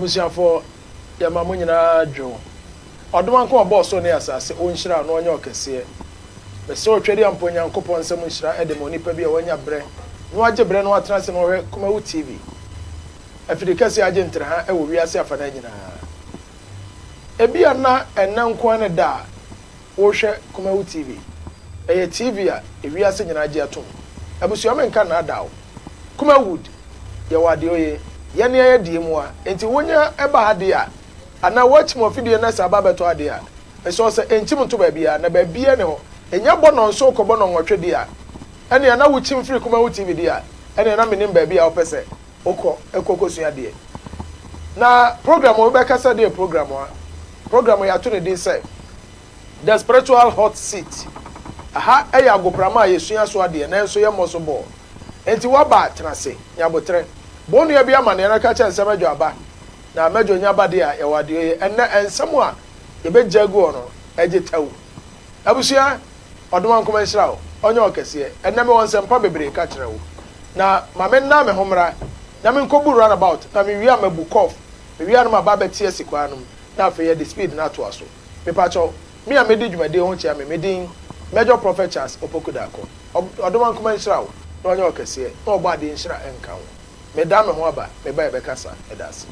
Abusuafoɔ, yɛma mo nyinaa dwo. Ɔdomankoma ɔbɔɔ soro ne asase, ɔnhyira wo na ɔnyɛ wo kɛseɛ. Mesrɛ wo Twedeampɔ Nyankopɔn nsam nhyira de ma onipa bi a wanya berɛ na wagye berɛ na watena ase na ɔhwɛ Kumawu TV, afidi kɛseɛ a agye ntraha wɔ wiase afanaa nyinaa. Ebia na ɛnnɛ nko ara ne da a Wohwɛ Kumawu TV. Ɛyɛ TV a ewiase nyinaa gye atom. Abusua menka nnaadaa wo. Kumawood yɛwɔ adeɛ oye. Yɛn nea yɛ deɛ mua. Enti wonya ba ha deɛ a, anaa woakyim w'afidie na sɛ aba abɛtɔ adeɛ a, mesrɛ wo sɛ nkyim nto baabiara na baabiara nni hɔ. Ɛnya bɔ nnɔnson kɔbɔ nnɔnwɔtwe deɛ a, ɛnea na wokyim firi Kumawu TV deɛ a, ɛnea na mennim baabi a wopɛ sɛ wokɔ kɔ kɔsua adeɛ. Na program a wobɛkasa deɛ program a, program a yɛato ne din sɛ The Spiritual Hot Seat. Aha yɛ agoprama a yɛsua so adeɛ nanso yɛmmɔ so bɔɔl. Enti woaba a, tena ase, nya aboterɛ. Bɔ wo nua bi amanneɛ na ka kyerɛ no sɛ Mɛdwo aba. Na Mɛdwo nya ba deɛ a, yɛwɔ adeɛ oye. Ɛnnɛ, nsɛm a yɛbɛgya agu hɔ no, ɛgye tɛw. Abusua, Ɔdomankoma nhyira wo, ɔnyɛ wo kɛseɛ. Ɛnnɛ mewɔ nsɛmpa bebree ka kyerɛ wo. Na ma menna me ho mmra na menkɔbu runabout, na mewie a mabu curve, mewie a na maba abɛte asi kwan no mu, na afei yɛde speed no atoa so. Mepakyɛw, me a medi dwumadie ho kyea me, me din Major Prophet Charles Opoku Darko. Ɔdomankoma nhyira wo, na ɔnyɛ wo kɛseɛ, na ɔbɔ adeɛ nhyira nka wo. Meda me ho aba, meba yɛbɛkasa. Meda ase.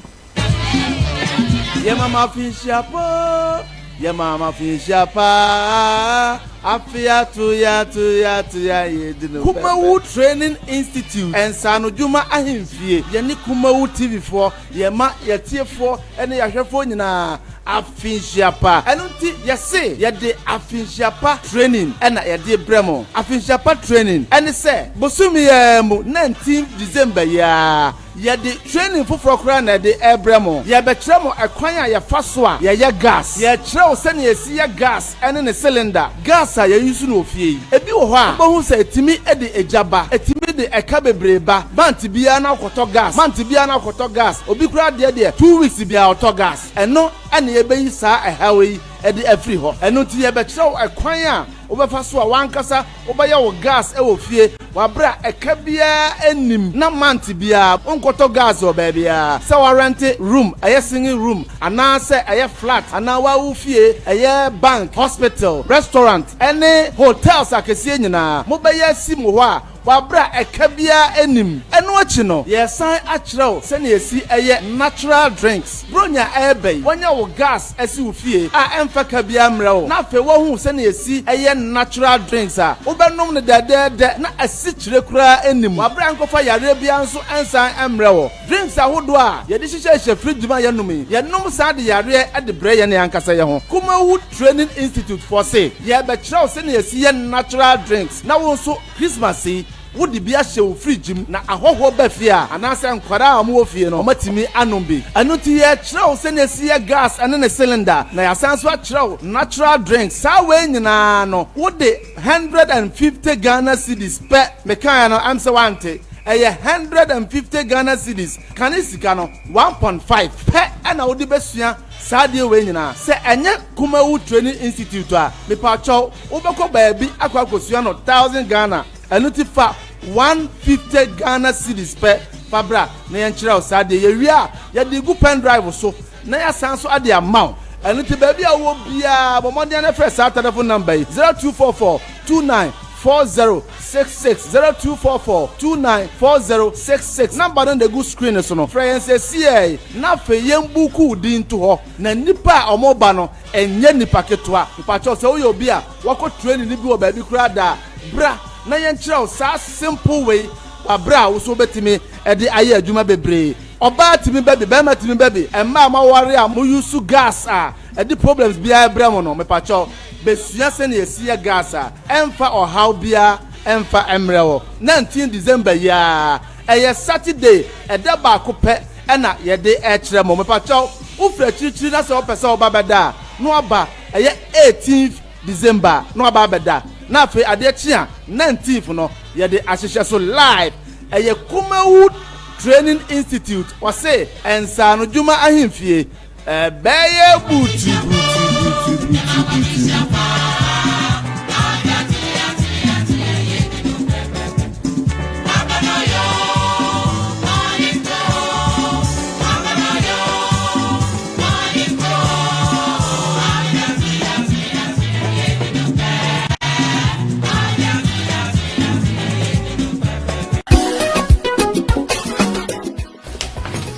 Yɛ mama finhyia pa, yɛ mama finhyia pa, afe ato yɛ ato yɛ ato yɛ a yɛdi no pɛpɛ. Kumawu Training Institute, Nsaanodwuma Ahemfie, yɛne Kumawu TV foɔ, yɛma yɛatiefoɔ ne yɛahwɛfoɔ nyinaa afinhyia pa. Ɛno nti yɛse yɛde afinhyia pa training na yɛde rebrɛ mo. Afinhyia pa training ɛne sɛ bosome yi ara mu 19th December yi ara yɛde training foforɔ koraa na yɛde rebrɛ mo. Yɛrebɛkyerɛ mo ɛkwan a yɛfa so a yɛyɛ gas. Yɛrekyerɛ wo sɛnea yɛsi yɛ gas ɛne ne cylinder. Gas a yɛ use no wɔ fie yi, ebi wɔ hɔ a wobɛhu sɛ ɛtumi de egya ba, ɛtumi de ɛka bebree ba. Month biara na wokɔtɔ gas, month biara na wokɔtɔ gas. Obi koraa deɛ deɛ two weeks biara ɔtɔ gas. Ɛno na yɛbɛyi saa ɛhaw yi de afiri hɔ. Ɛno nti yɛbɛkyerɛ wo ɛkwan a wobɛfa so a w'ankasa wobɛyɛ wo gas wɔ fie wɔ bere a ɛka biara nnim na month biara wonkɔtɔ gas wɔ baabiara, sɛ woarɛnte room, ɛyɛ single room anaasɛ ɛyɛ flat anaa woa wo fie, ɛyɛ bank, hospital, restaurant ne hotels akɛseɛ nyinaa mobɛyɛ asi mo hɔ a wɔ bere a ɛka biara nnim. Ɛno akyi no, yɛresan akyerɛ wo sɛnea yɛsi yɛ natural drinks. Buronya a ɛreba yi, woanya wo gas asi wo fie a ɛmfa ka biara mmrɛ wo, na afei woahu sɛnea yɛsi yɛ natural drinks a wobɛnom no dɛdɛɛdɛ na asikyire koraa nni mu wɔ bere a ɛnkɔfa yareɛ biara nso nsan mmrɛ wo. Drinks ahodoɔ a yɛde hyehyɛhyehyɛ fridge mu a yɛnom yi, yɛnom saa de yareɛ de brɛ yɛn ankasa yɛn ho. Kumawu Training Institute foɔ se yɛrebɛkyerɛ wo sɛnea yɛsi yɛ natural drinks na wo nso Christmas yi, wode bi ahyɛ wo fridge mu na ahɔhoɔ ba fie a, anaasɛ nkwadaa a wɔwɔ fie no, wɔatumi anom bi. Ɛno nti yɛrekyerɛ wo sɛnea ɛsi yɛ gas ne ne cylinder, na yɛasan nso akyerɛ wo natural drinks. Saa wei nyinaa no, wode 150 Ghana cedis pɛ, mekaeɛ no, ɛm sɛ woante, ɛyɛ 150 Ghana cedis, kane sika no, 1.5 pɛ na wode bɛsua saa adeɛ wei nyinaa. Sɛ ɛnyɛ Kumawu Training Institute a, mepakyɛw, Wobɛkɔ baabi akɔ akɔsua no thousand Ghana, ɛno ti fa 150 Ghana cedis pɛ fa bra na yɛnkyerɛ wo saa deɛ. Yɛwie a, yɛde gu pen drive so na yɛasan so ade ama wo. Ɛno ti baabi a wowɔ biara bɔ mmɔden na frɛ saa telephone number yi, 0244 29 4066, 0244 29 4066. Number no na egu screen no so no, frɛ yɛn seesei na afei yɛmbuku wo din nto hɔ na nnipa a wɔreba no Ɛnyɛ nipa ketewa. Mepakyɛw sɛ woyɛ obi a wakɔ training no bi wɔ baabi koraa da a, bra na yɛnkyerɛ wo saa simple wei wɔ bere a wo nso wobɛtumi de ayɛ adwuma bebree. Ɔbaa tumi ba bi, barima tumi ba bi, mmaa a moaware a mo use gas a ɛde problems biara brɛ mo no, mepakyɛw bɛsua sɛnea yɛsi yɛ gas a ɛmfa ɔhaw biara ɛmfa mmrɛ wo. 19 December yi ara, Ɛyɛ Saturday, ɛda baako pɛ na yɛde rekyerɛ mo. Mepakyɛw, wofiri akyirikyiri na sɛ wopɛ sɛ woba bɛda a, na waba. Ɛyɛ eighteenth December na waba abɛda. Na afei adeɛ kye a, nineteenth no, yɛde ahyehyɛ so live. Ɛyɛ Kumawood Training Institute, wɔse Nsaanodwuma Ahemfie. Ɛbɛyɛ butubutubutubutubutu.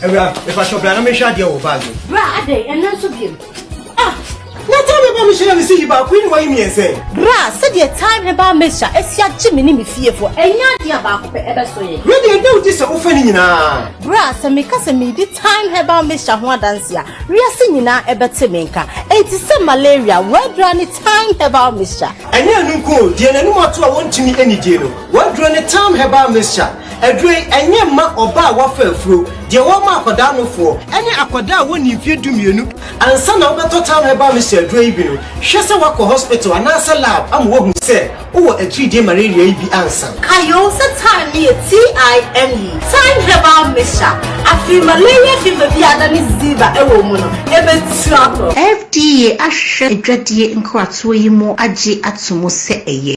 Awura, mepakyɛw bra na menhwɛ adeɛ wɔ wo bag mu. Bra, adɛn, ɛnnɛ nso biom? Ah! Na time herbal mixture na mese yi baako yi na wayi mmiɛnsa yi. Bra, sɛdeɛ Thyme Herbal Mixture asi agye me ne me fiefoɔ, ɛnyɛ adeɛ a baako pɛ ɛbɛso yɛn. Wei deɛ ɛda wo ti sɛ wofa ne nyinaa. Bra, sɛ meka sɛ meredi Thyme Herbal Mixture ho adanse a, wiase nyinaa ɛbɛte me nka. Enti sɛ malaria, w'aduro ne Thyme Herbal Mixture. Ɛnyɛ ɛno nko o, deɛ n'anom ato a wɔntumi nnidie no, w'aduro ne Thyme Herbal Mixture. Aduro yi, ɛnyɛ mma ɔbaa a wafa afuro, deɛ wɔma akwadaa nofoɔ, ɛne akwadaa a wɔnni mfeɛ dumienu. Ansa na wobɛtɔ Town Herbal Mixture aduro yi bi no, hwɛ sɛ woakɔ hospital anaasɛ lab ama wɔahu sɛ wowɔ atiridie malaria yi bi ansa. Kae o sɛ Thyme no yɛ TIME, Thyme Herbal Mixture. Afei malaria fever bi a adane ziva wɔ wo mu no, ɛbɛtu akɔ. FDA ahwehwɛ adwadie nkratoɔ yi mu agye ato mu sɛ ɛyɛ.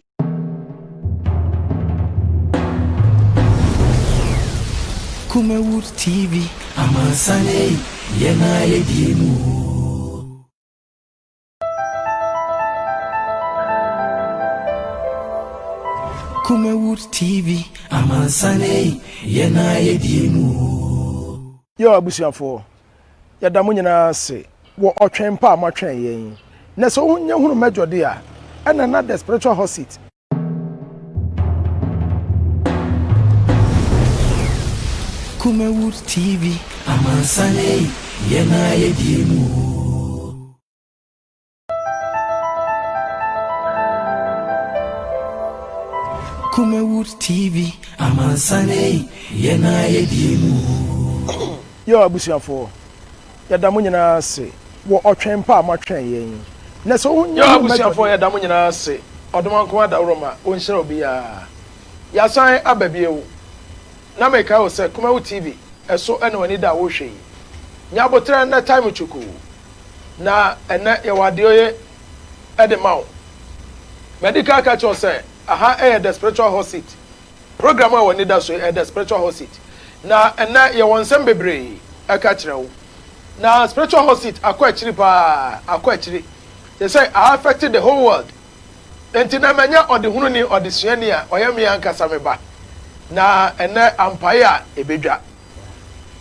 Kumawood TV, amansan ei, yɛn a yɛdie mu o. Kumawood TV, amansan ei, yɛn a yɛdie mu o. Yo abusuafoɔ, yɛda mo nyinaa ase wɔ ɔtwɛn pa a moatwɛn yɛn. Na sɛ wonya hunu Major de a, ɛna na The Spiritual Hot Seat. Kumawood TV, amansan ei, yɛn a yɛdie mu o. Kumawood TV, amansan ei, yɛn a yɛdie mu o. Yo abusuafoɔ, yɛda mo nyinaa ase wɔ ɔtwɛn pa a moatwɛn yɛn. Na sɛ wonya Yo abusuafoɔ, yɛda mo nyinaa ase. Ɔdomankoma Adaworoma ɔnhyira obiara. Yɛasan aba bio. Na mekae wo sɛ Kumawu TV ɛso na w'ani da a worehwɛ yi. Nya aboterɛ na time kyukuu. Na ɛnnɛ yɛwɔ adeoye de ma wo. Madi kan aka akyerɛ wo sɛ aha yɛ The Spiritual Hot Seat. Program a w'ani da so yi ɛyɛ The Spiritual Hot Seat. Na ɛnnɛ yɛwɔ nsɛm bebree ɛka kyerɛ wo. Na Spiritual Hot Seat akɔ akyiri paa, akɔ akyiri. Seesei a affect the whole world. Enti na manya ɔdehununi ɔdesuani a ɔyɛ me ankasa me ba. Na ɛnnɛ ampae a ɛbɛdwa.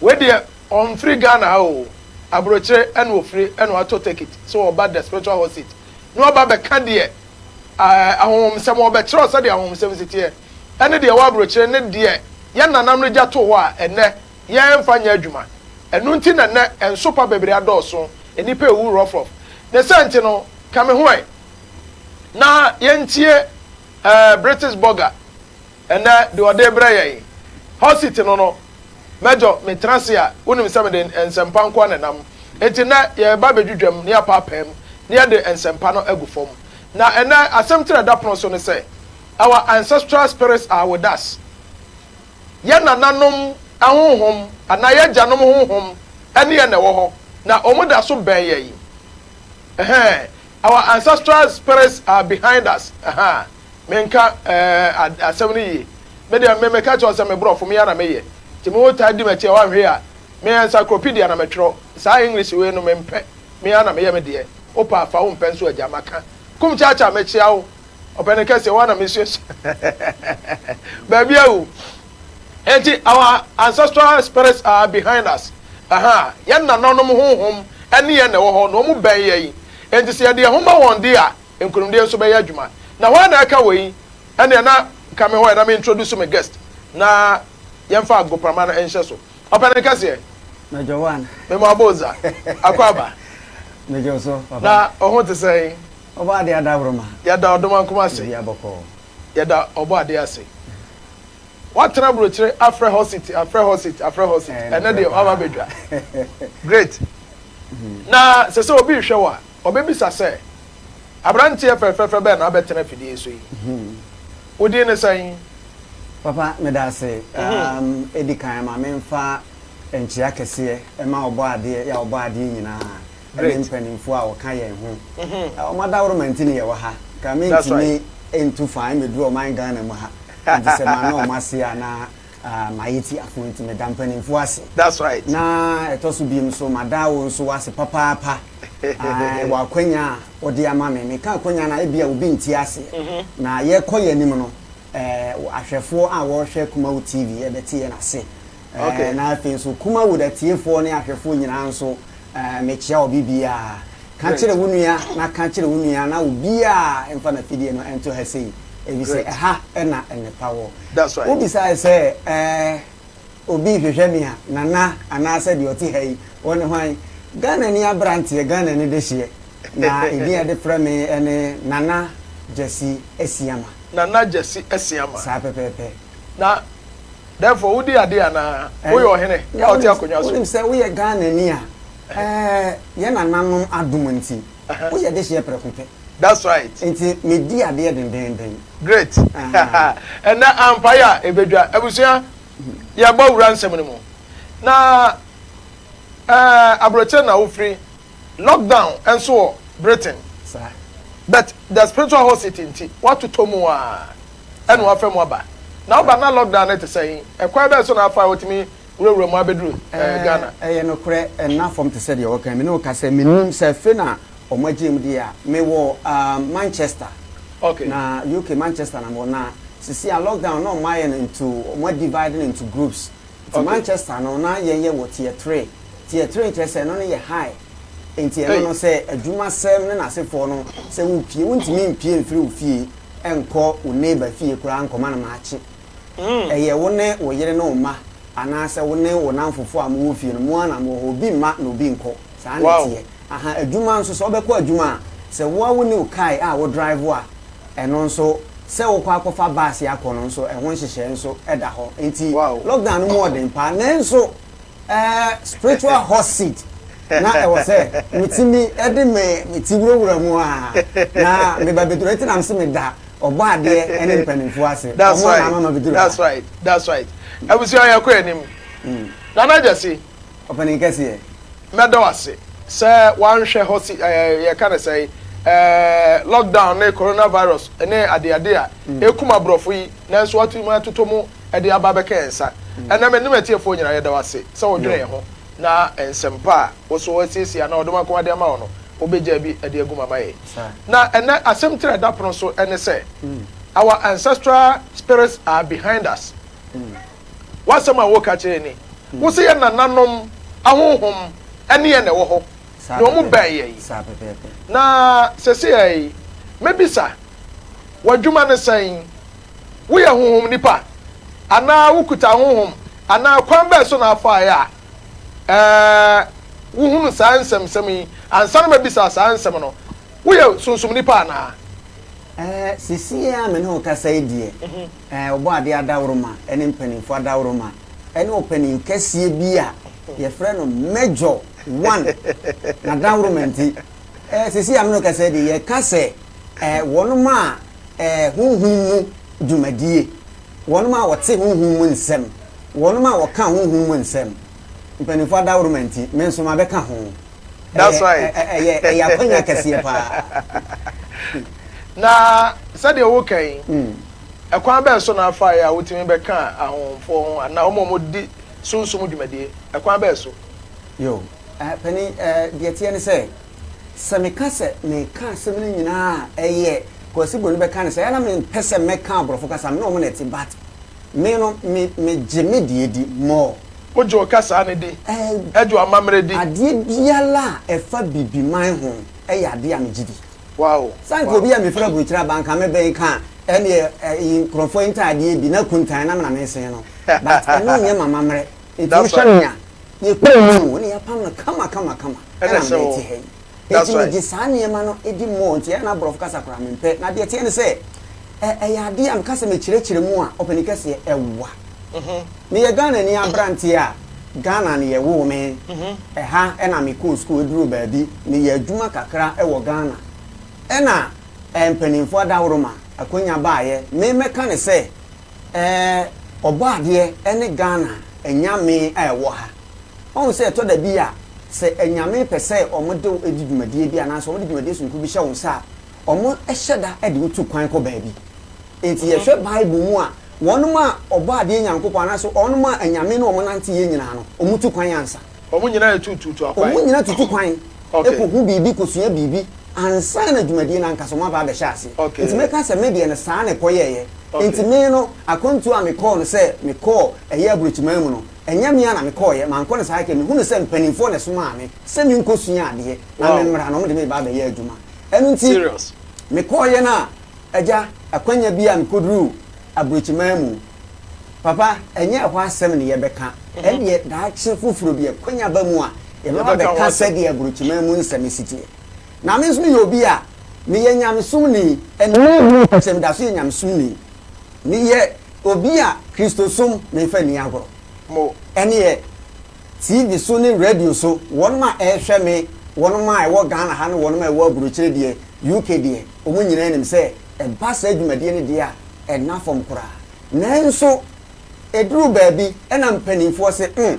Wei deɛ ɔnfiri Ghana ha oo, abrokyire ɛna ofiri ɛna watɔ tekit sɛ ɔba the spiritual hot seat na waba abɛka deɛ ɛɛ ahonhomsɛm, ɔbɛkyerɛw sɛdeɛ ahonhomsɛm si teɛ ɛne deɛ ɛwɔ abrokyire ne deɛ yɛn nanam no gya too hɔ a ɛnnɛ yɛnfa nyɛ adwuma. Ɛno nti na nnɛ nsopa bebree adɔɔso, nnipa rewu rɔfrɔf. Ne saa nti no, ka me ho ɛ na yɛntie ɛɛ British burger. Ɛnnɛ, deɛ ɔde rebrɛ yɛn, hot seat no no, Major, metena ase a, wonim sɛ mede nsɛmpa nko ara na ɛnam. Enti nnɛ, yɛreba abɛdwidwam na yɛapaapaa mu na yɛde nsɛmpa no agu fam. Na ɛnnɛ, asɛm tiri a ɛda pono so ne sɛ, Our ancestral spirits are with us. Yɛn nananom ahonhom anaa yɛn agyanom honhom ne yɛn na ɛwɔ hɔ, na wɔda so bɛn yɛn. Ɛhɛn, our ancestral spirits are behind us. Ɛhaa. Menka eh asɛm no yie. Me deɛ me meka kyerɛ wo sɛ me borɔfo me ara na meyɛ. Nti me wo taa di m'akyi a woanhwɛ a me encyclopedia na metwerɛ. Saa English wei no mempɛ. Me ara na meyɛ me deɛ. Wopɛ a fa wompɛ nso agya maka. Kum Kyaakyaa mekyea wo. Ɔpɛni kɛseɛ wo ara na mesuasua baabi awu. Enti our ancestral spirits are behind us. Ahaa, yɛn nananom honhom ne yɛn na ɛwɔ hɔ na wɔn bɛn yɛn. Enti sɛ yɛde yɛn ho ma wɔn de a, Nkunimdie nso bɛyɛ adwuma. Na hwan na ɛka wei? Ɛnneɛ na ka me hɔ ɛ na me introduce me guest na yɛmfa agoprama no nhyɛ so. Ɔpanin kɛseɛ. Major one. Me mo abodza. Akwaaba. Major so, papa. Na wo ho te sɛn? Ɔbɔ adeɛ adaworoma. Yɛda Ɔdomankoma ase. Biribiara bɔkɔɔ. Yɛda Ɔbɔ adeɛ ase. Woatena aburokyire afrɛ hot seat, afrɛ hot seat, afrɛ hot seat. Ɛnɛ deɛ woaba abɛdwa. Great. Na sɛ sɛ obi rehwɛ wo a, Ɔbɛbisa sɛ, Aberanteɛ fɛfɛɛfɛ bɛn na abɛtena afidie yi so yi? Wo din ne sɛn? Papa, meda ase. Ɛdi kan, ma memfa nkyea kɛseɛ mma Ɔbɔadeɛ a ɔbɔ adeɛ nyinaa ne mpanimfoɔ a wɔka yɛn ho. Wɔn adaworoma nti na yɛwɔ ha. Nka mentumi ntu faa mmɛduru ɔman Ghana mu ha. Nti sɛ manna wɔn ase a na Ah, mayɛ tiafo nti meda mpanimfoɔ ase. That's right. Na ɛtɔ so biem nso, mada wo nso ase papaapa ah, wɔ akwanya a wode ama me. Meka akwanya no a, ebia obi nte aseɛ. Mm-hmm. Na yɛkɔ yɛn anim no, eh, ahwɛfoɔ a wɔrehwɛ Kumawu TV ɛbɛte yɛn ase. Okay. Na afei nso Kumawood atiefoɔ ne ahwɛfoɔ nyinaa nso mekyea obi biara. Ka kyerɛ wo nua na ka kyerɛ wo nua na obiara mfa n'afidie no nto ha sei, efisɛ ɛha na nnepa wɔ. Wobisae sɛ, Ɛɛ, obi rehwehwɛ me a, Nana anaasɛ deɛ ɔte ha yi, ɔne hwan? Ghanani aberanteɛ, Ghanani dehyeɛ, na edin a yɛde frɛ me ne Nana Gyasi Asiamah. Nana Gyasi Asiamah. Saa pɛpɛɛpɛ. Na therefore wodi ade anaa? Woyɛ ɔhene a ɔte akonnwa so? Wonim sɛ woyɛ Ghanani a, Ɛɛ, yɛn nananom adom nti, woyɛ dehyeɛ prɛko pɛ. That's right. Nti medi adeɛ dendeenden. Great. Ɛnnɛ ampaeɛ a ɛbɛdwa. Abusua, yɛbɔ wura nsɛm no mu. Na ɛɛ aburokyire na wofiri. Lockdown nso wɔ Britain. Saa. But the spiritual hot seat nti, woatotɔ mu a ɛna woafa mu aba. Na woba na lockdown no te sɛn? Ɛkwan bɛn so na afa a wotumi wurawura mu abɛduru Ghana. Ɛyɛ nokorɛ, ɛnna fam te sɛ deɛ wɔka yi. Me ne wo kasa yi, mennim sɛ afe na wɔagye mu deɛ a. Mewɔ Manchester, Okay. na UK Manchester na mewɔ. Na sisi a lockdown na wɔayɛ no into, wɔn divide no into groups. Nti Okay. Manchester no, na yɛn yɛ wɔ tier three. Tier three nkyerɛ sɛ ɛno no yɛ high. Nti ɛno Ei. no sɛ adwumasɛm ne n'asefoɔ no, sɛ wopie, wontumi mpie mfiri wo fie nkɔ wo neighbour fie koraa nkɔma no maakye. Ɛyɛ wo ne wo yere ne wo mma anaasɛ wo ne wo nnamfofoɔ a mowɔ fie no, mo ara na mowɔ hɔ, obi mma na obi nkɔ. Saa na ɛteɛ. Aha, adwuma nso, sɛ wobɛkɔ adwuma a, sɛ wo ara wonni wo kae a wo drive a, ɛno nso, sɛ wokɔ akɔfa baase akɔ no nso, ɛho nhyehyɛe nso da hɔ. Enti lockdown no mu ɔden paa. Nanso, eh, spiritual hot seat na ɛwɔ sɛ metumi de me me ti wurawura mu a na meba bɛduru. Enti na mese meda Ɔbɔadeɛ ne mpanimfoɔ ase. That's Wɔn na right. ama ma bɛduru ha. That's right. That's right. Abusua yɛkɔ anim. Nana Gyasi. Ɔpanin kɛseɛ. Mɛda wo ase sɛ woanhwɛ hɔ si ɛɛ yɛka no sɛn ɛɛ lockdown ne coronavirus ne adeade a ɛkum aborɔfo yi nanso woatumi atotɔ mu de aba abɛka yɛn nsa. Ɛnnɛ me ne m'atiefoɔ nyinaa yɛda wo ase sɛ wodwene yɛn ho na nsɛm pa a wo so woasiesie anaa ɔdom akoma de ama wo no wobɛgyaa bi de agu mu ama yɛn. Na ɛnnɛ asɛm tiri a ɛda pono so ne sɛ, Our ancestral spirits are behind us. W'asɛm a woka kyerɛ ni. Wo se yɛn nananom ahonhom ne yɛn na ɛwɔ hɔ, na wɔn bɛn yɛn. Na seesei yi, mɛbisa, w'adwuma ne sɛn? Woyɛ honhom nipa? Anaa wokuta honhom? Anaa kwan bɛn so na afaeɛ a ɛɛ wohunu saa nsɛmnsɛm yi? Ansa na mabisa saa nsɛm no, woyɛ sunsum nipa anaa? Ɛɛ, seesei a me ne wo kasa yi deɛ, ɛɛ, Ɔbɔadeɛ adaworoma ne mpanimfoɔ adaworoma ne ɔpanin kɛseɛ bi a yɛfrɛ no Major One n'adaworoma nti, ɛɛ, seesei a me ne wo kasa yi deɛ, yɛka sɛ, ɛɛ, wɔnom a, ɛɛ, honhom mu dwumadie, wɔnom a wɔte honhom mu nsɛm, wɔnom a wɔka honhom mu nsɛm, mpanimfoɔ adaworoma nti, me nso mabɛka ho. That's right. Ɛyɛ ɛyɛ akwanya kɛseɛ paa. Na sɛdeɛ woka yi, ɛkwan bɛn so na afaeɛ a wotumi bɛka ahonhomfoɔ ho anaa wɔn a wɔdi sunsum dwumadie? Ɛkwan bɛn so? Yo, eh, panin, eh, deɛ teɛ ne sɛ, sɛ meka sɛ meka asɛm no nyinaa a, ɛyɛ Kwasi Broni bɛka no sɛ, ɛyɛ na mempɛ sɛ mɛka aborɔfo kasa, me ne wɔn na ɛte, but me no, me, megye me deɛ di more. Wogye wo kasaa no di, gye w'amammerɛ di. Adeɛ biara a ɛfa Bibiman ho yɛ adeɛ a megye di. Wow! Sɛ anka obi a mefiri aburokyire aba anka mebɛn ka ɛneɛ ɛyi nkurɔfoɔ yi ntaadeɛ bi na kuntan na mena mesen no but ɛno nyɛ m'amammerɛ nti wohwɛ me a yɛkɔ mu ne yɛapam no kama kama kama ɛna mete ha yi. Enti megye saa nneɛma no di more nti ɛyɛ a na aborɔfo kasa koraa mempɛ. Na deɛ ɛteɛ ne sɛ, ɛ, ɛyɛ adeɛ a meka sɛ mekyerɛkyerɛ mu a, ɔpanin kɛseɛ, ɛwa. Meyɛ Ghanani aberanteɛ a, Ghana na yɛwoo me. Ɛha na mekɔɔ sukuu, ɛduruu baabi, meyɛɛ adwuma kakra wɔ Ghana. Ɛna ɛ, mpanimfoɔ adaworoma, akwanya baeɛ, me mɛka no sɛ, ɛ, Ɔbɔadeɛ ne Ghana anyame a ɛwɔ ha. Wahu sɛ ɛtɔ da bi a, sɛ anyame pɛ sɛ wɔde wo di dwumadie bi anaasɛ wɔde dwumadie sononko bi hyɛ wo nsa a, wɔhyɛ da de wo tu kwan kɔ baabi. Enti yɛhwɛ Bible mu a, wɔnom a Ɔbɔadeɛ Nyankopɔn anaasɛ wɔnom a anyame ne wɔn nanteeɛ nyinaa no, wɔtu kwan ansa. Wɔn nyinaa yɛ tututu akwan. Wɔn nyinaa tutu kwan kɔhu biribi, kɔsua biribi ansa na dwumadie no ankasa wɔaba abɛhyɛ aseɛ. Nti mɛka sɛ me deɛ no saa na ɛkɔyɛeɛ. Enti me no, akwantuo a mekɔɔ no sɛ mekɔɔ ɛyɛ aburokyiman mu no, ɛnyɛ me ara na mekɔeɛ, mankɔ no saa kɛkɛ, mehunu sɛ mpanimfoɔ na ɛsomaa me sɛ menkɔsua adeɛ na memmra na wɔde me reba abɛyɛ adwuma. Ɛno nti, mekɔeɛ no a, agya, akwanya bi a mekɔduruu aburokyiman mu, papa, ɛnyɛ ɛhɔ asɛm ne yɛbɛka, ɛndeɛ daakye foforɔ bi akwanya ba mu a, yɛbɛba abɛka sɛdeɛ aburokyiman mu nsɛm si teɛ. Na me nso meyɛ obi a meyɛ nyamesomni, ɛnnɛ sɛ meda so yɛ nyamesomni. Meyɛ obi a Kristosom memfa nni agorɔ. Ɛneɛ TV so ne radio so, wɔnom a ɛrehwɛ me, wɔnom a ɛwɔ Ghana ha ne wɔnom a ɛwɔ aburokyire deɛ, UK deɛ, wɔn nyinaa nim sɛ ɛba saa dwumadie no deɛ a, ɛnna fam koraa. Nanso ɛduru baabi na mpanimfoɔ se, mm,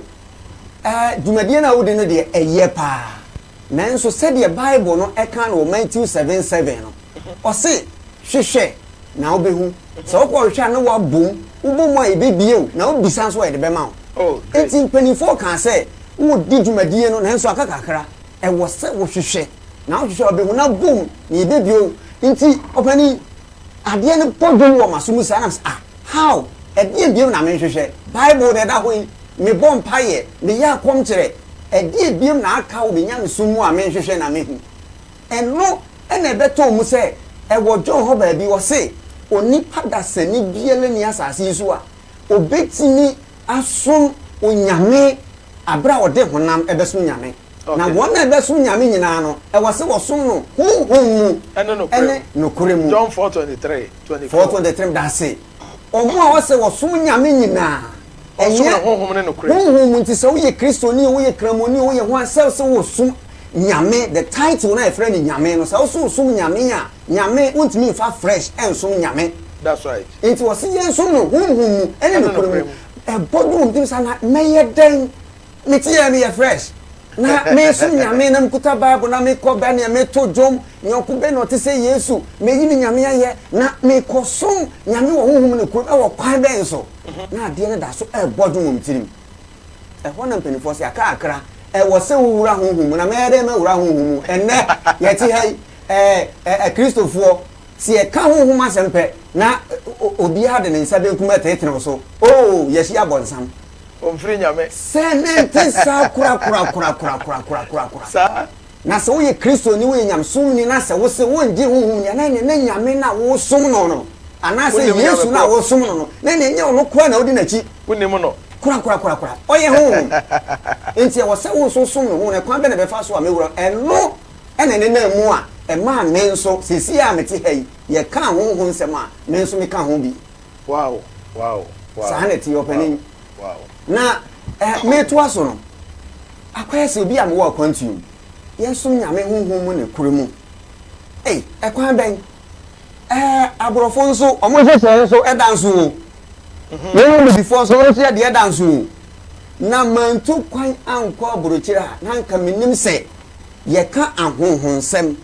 ɛɛ, dwumadie no a wodi no deɛ, ɛyɛ paa. Nanso sɛdeɛ Bible no ka no wɔ Matthew 7:7 no, ɔse, Hwehwɛ, na wobɛhu. Sɛ wokɔhwehwɛ a na woabom, wobɔ mu a yɛbɛbue wo, na wobisa nso a yɛde bɛma wo. Oh, great. Enti mpanimfoɔ kaa sɛ, Woredi dwumadie no, nanso aka kakra. Ɛwɔ sɛ wohwehwɛ, na wohwehwɛ a wobɛhu, na bom, na yɛbɛbue wo. Enti, ɔpanin, adeɛ no bɔ dwom wɔ m'aso mu saa, na mesɛ, ah, how? Ɛdeɛn bio na menhwehwɛ? Bible na ɛda hɔ yi, mebɔ mpaeɛ, meyɛ akɔmkyerɛ, ɛdeɛn bio na aka wɔ me nyamesom mu a menhwehwɛ na mehu? Ɛno na ɛbɛtɔɔ mu sɛ ɛwɔ John hɔ baabi, ɔse, Onipa dasani biara nni asase yi so a ɔbɛtumi asom Onyame aberɛ a ɔde honam bɛsom Nyame. Na wɔn a ɛbɛsom Nyame nyinaa no, ɛwɔ sɛ wɔsom no honhom mu ne nokorɛ mu. John 4:23, 24. 4:23 Dase, wɔn a wɔsɛ wɔsom Nyame nyinaa, ɛnyɛ honhom ne nokorɛ mu. Honhom mu nti sɛ woyɛ Kristoni o, woyɛ Kramoni o, woyɛ hwan, sɛ sɛ wosom Nyame, the title no a yɛfrɛ no Nyame no, sɛ wosɛ wosom Nyame a, Nyame, wontumi mfa fresh nsom Nyame. That's right. Nti wɔse yɛnsom no honhom mu ne nokorɛ mu. Ɛbɔ dwom nti saa na mɛyɛ dɛn? Me ti yɛ meyɛ fresh na mesom Nyame na mekuta bible na mekɔ bɛ neɛ meto dwom nyɔnko bɛ na ɔte sɛ Yesu meyi me Nyame ayɛ na mekɔsom Nyame wɔ honhom ne kurom ɛwɔ kwan bɛn so na adeɛ no da so ɛbɔ dwom wɔ me tirim. Ɛhɔ na mpanimfoɔ sɛ aka akra ɛwɔ sɛ wowura honhom mu na mɛyɛ dɛn mawura honhom mu ɛnnɛ yɛte ha yi ɛɛ ɛɛ Kristofoɔ sɛ yɛka honhom asɛm pɛ na obiara de ne nsa benkum ɛtenetene wo so oo yɛahyia abɔnsam. Ɔmfiri Nyame. Sɛ ne nte saa korakorakorakorakorakorakora. Saa. Na sɛ woyɛ Kristoni, woyɛ nyamesomni na sɛ wose wongye honhom nni a, na ɛneɛ na Nyame no a wosom no no, anaasɛ Wonnim Yesu Nyame no a korɔ. wosom no no, na ɛneɛ ɛnyɛ ɔno koraa na wodi n'akyi. Wonnim no. Korakorakorakora. Ɔyɛ honhom. Enti ɛwɔ sɛ wo nso wosom no honhom. Ɛkwan bɛn na ɛbɛfa so a mɛwura? Ɛno na ɛnenam mu a ɛmaa me nso, seesei a mete ha yi, yɛkaa honhom nsɛm a, me nso meka ho bi. Wow, wow, wow. Saa na ɛteɛ, ɔpanin. Wow. Na eh, metoa so no, akɔyɛ sɛ obi a mewɔ akwantuo mu. Yɛsom Nyame honhom mu ne korɛ mu. Ei, ɛkwan bɛn? Eh, aborɔfo nso, wɔn nhyehyɛe nso ɛda nso o. Mhm. Yɛn abibifoɔ nso, wɔn nso yɛ deɛ ɛda nso o. Na mantu kwan ankɔ aburokyire a, na anka menim sɛ yɛka ahonhonsɛm.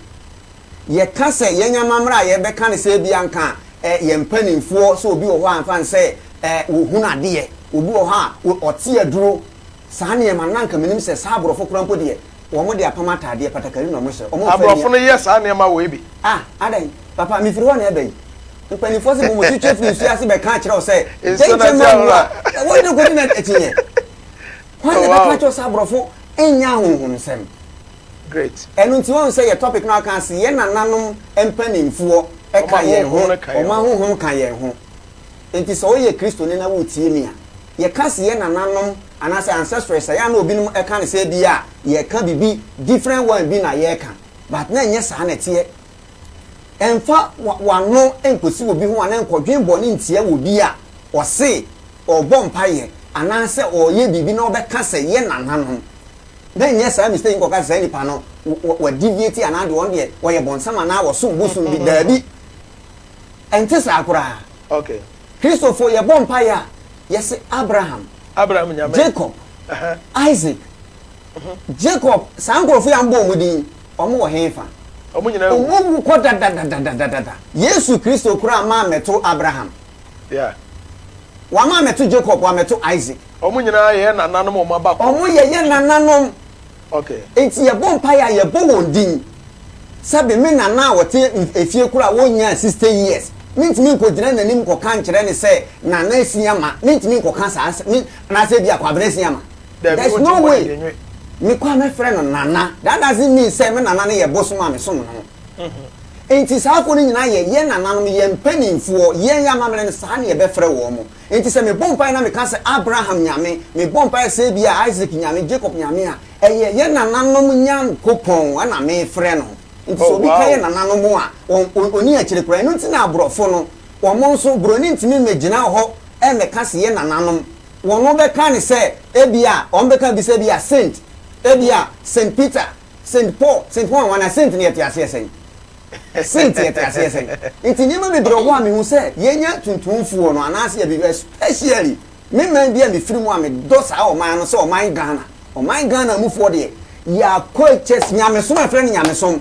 Yɛka sɛ yɛn amammerɛ a yɛbɛka no sɛ ebia anka yɛn mpanimfoɔ sɛ obi wɔ hɔ a mfa no sɛ wɔhunu adeɛ, obi wɔ hɔ a ɔte aduro, saa nneɛma no na anka menim sɛ saa aborɔfo koraa mpo deɛ wɔn de apam ataadeɛ patakari na wɔhyɛ. Wɔn mfa Aborɔfo no yɛ saa nneɛma wei bi. Ah, adɛn? Papa, mefiri hɔ na ɛba yi. Mpanimfoɔ sɛ bɔ wɔn ti twa firi nsuo ase bɛka akyerɛ wo sɛ Nsuo no gyɛnkyɛn ase ma wu ahorow a, wɔde no kɔdi no akyinnyeɛ. Hwan na Oh, ɛbɛka wow. akyerɛ wo sɛ aborɔfo nyɛ ahonhomsɛm? Great. Ɛno nti woahu sɛ yɛ topic no aka ase yɛn nananom mpaninfoɔ ka yɛn ho, wɔn ahonhom ka yɛn ho. Nti sɛ woyɛ Kristoni na woretie me a, yɛka se yɛn nananom anaasɛ ancestors a, yɛ a na obinom ka no sɛ ebia yɛka biribi different one bi na yɛreka, but na ɛnyɛ saa na ɛteɛ. Ɛmfa w'ano nkɔsi obi ho anaa nkɔdwen bɔne ntia obi a ɔse ɔrebɔ mpaeɛ anaasɛ ɔreyɛ biribi na ɔbɛka sɛ yɛn nananom. Na nyɛ saa mistake nkɔka sɛ saa nipa no wa deviate anaa deɛ ɔno deɛ ɔyɛ bɔnsam anaa ɔsom bosom bi daabi ɛnte saa koraa. Okay. Kristofo yɛbɔ mpaeɛ a yɛse Abraham, Abraham Nyame, Jacob, uh -huh. Isaac, uh mhm. -huh. Jacob saa nkurɔfo yi a mbɔ wɔn din wɔn wɔ he fa? Wɔn nyinaa wu. Wɔn wu kɔ dadadadadadada. Yesu Kristo koraa maa mɛto Abraham. Yeah. Wama mɛto Jacob, wamɛto Isaac. Wɔn nyinaa yɛ yɛn nananom a wɔn aba kɔ. Wɔn yɛ yɛn nananom. Okay. Enti yɛbɔ mpaeɛ a yɛbɔ wɔn din. Sɛbe me nana a ɔte efie koraa a wɔnyaa 60 years. Mentumi nkɔgyina n'anim nkɔka nkyerɛ no sɛ Nana Asiamah, mentumi nkɔka saa asɛm, me, anaasɛ ebia Kwabena Asiamah. Dabi, There's wontumi no mmɔ no way. denwe. Mekɔ a mɛfrɛ no Nana. That doesn't mean sɛ me nana no yɛ bosom a mesom no. Enti saa afoɔ no nyinaa yɛ yɛn nananom, yɛn mpanimfoɔ, yɛn yɛn amammerɛ no, saa na yɛbɛfrɛ wɔn. Enti sɛ mebɔ mpaeɛ na meka sɛ Abraham Nyame, mebɔ mpaeɛ sɛ ebia Isaac Nyame, Jacob Nyame a, ɛyɛ yɛn nananom Nyankopɔn na mefrɛ no. Nti sɛ Oh, obi ka yɛn wow. nananom a, wɔn, ɔnni akyire koraa. Ɛno nti na aborɔfo no, wɔn nso, buroni ntumi mmɛgyina hɔ mmɛka sɛ yɛn nananom. Wɔn bɛka no sɛ ebia, wɔn bɛka bi sɛ ebia Saint, ebia Saint Peter, Saint Paul, Saint hwan hwan, na Saint no yɛte aseɛ sɛn? Saint yɛte aseɛ sɛn? Nti nneɛma bebree wɔ hɔ a mehu sɛ yɛnya tuntumfoɔ no anaasɛ yɛ biribi, especially me man bi a mefiri mu a medɔ saa ɔman no sɛ ɔman Ghana. Ɔman Ghana mufoɔ deɛ, yɛakɔ kyɛ nyamesom a yɛfrɛ no nyamesom.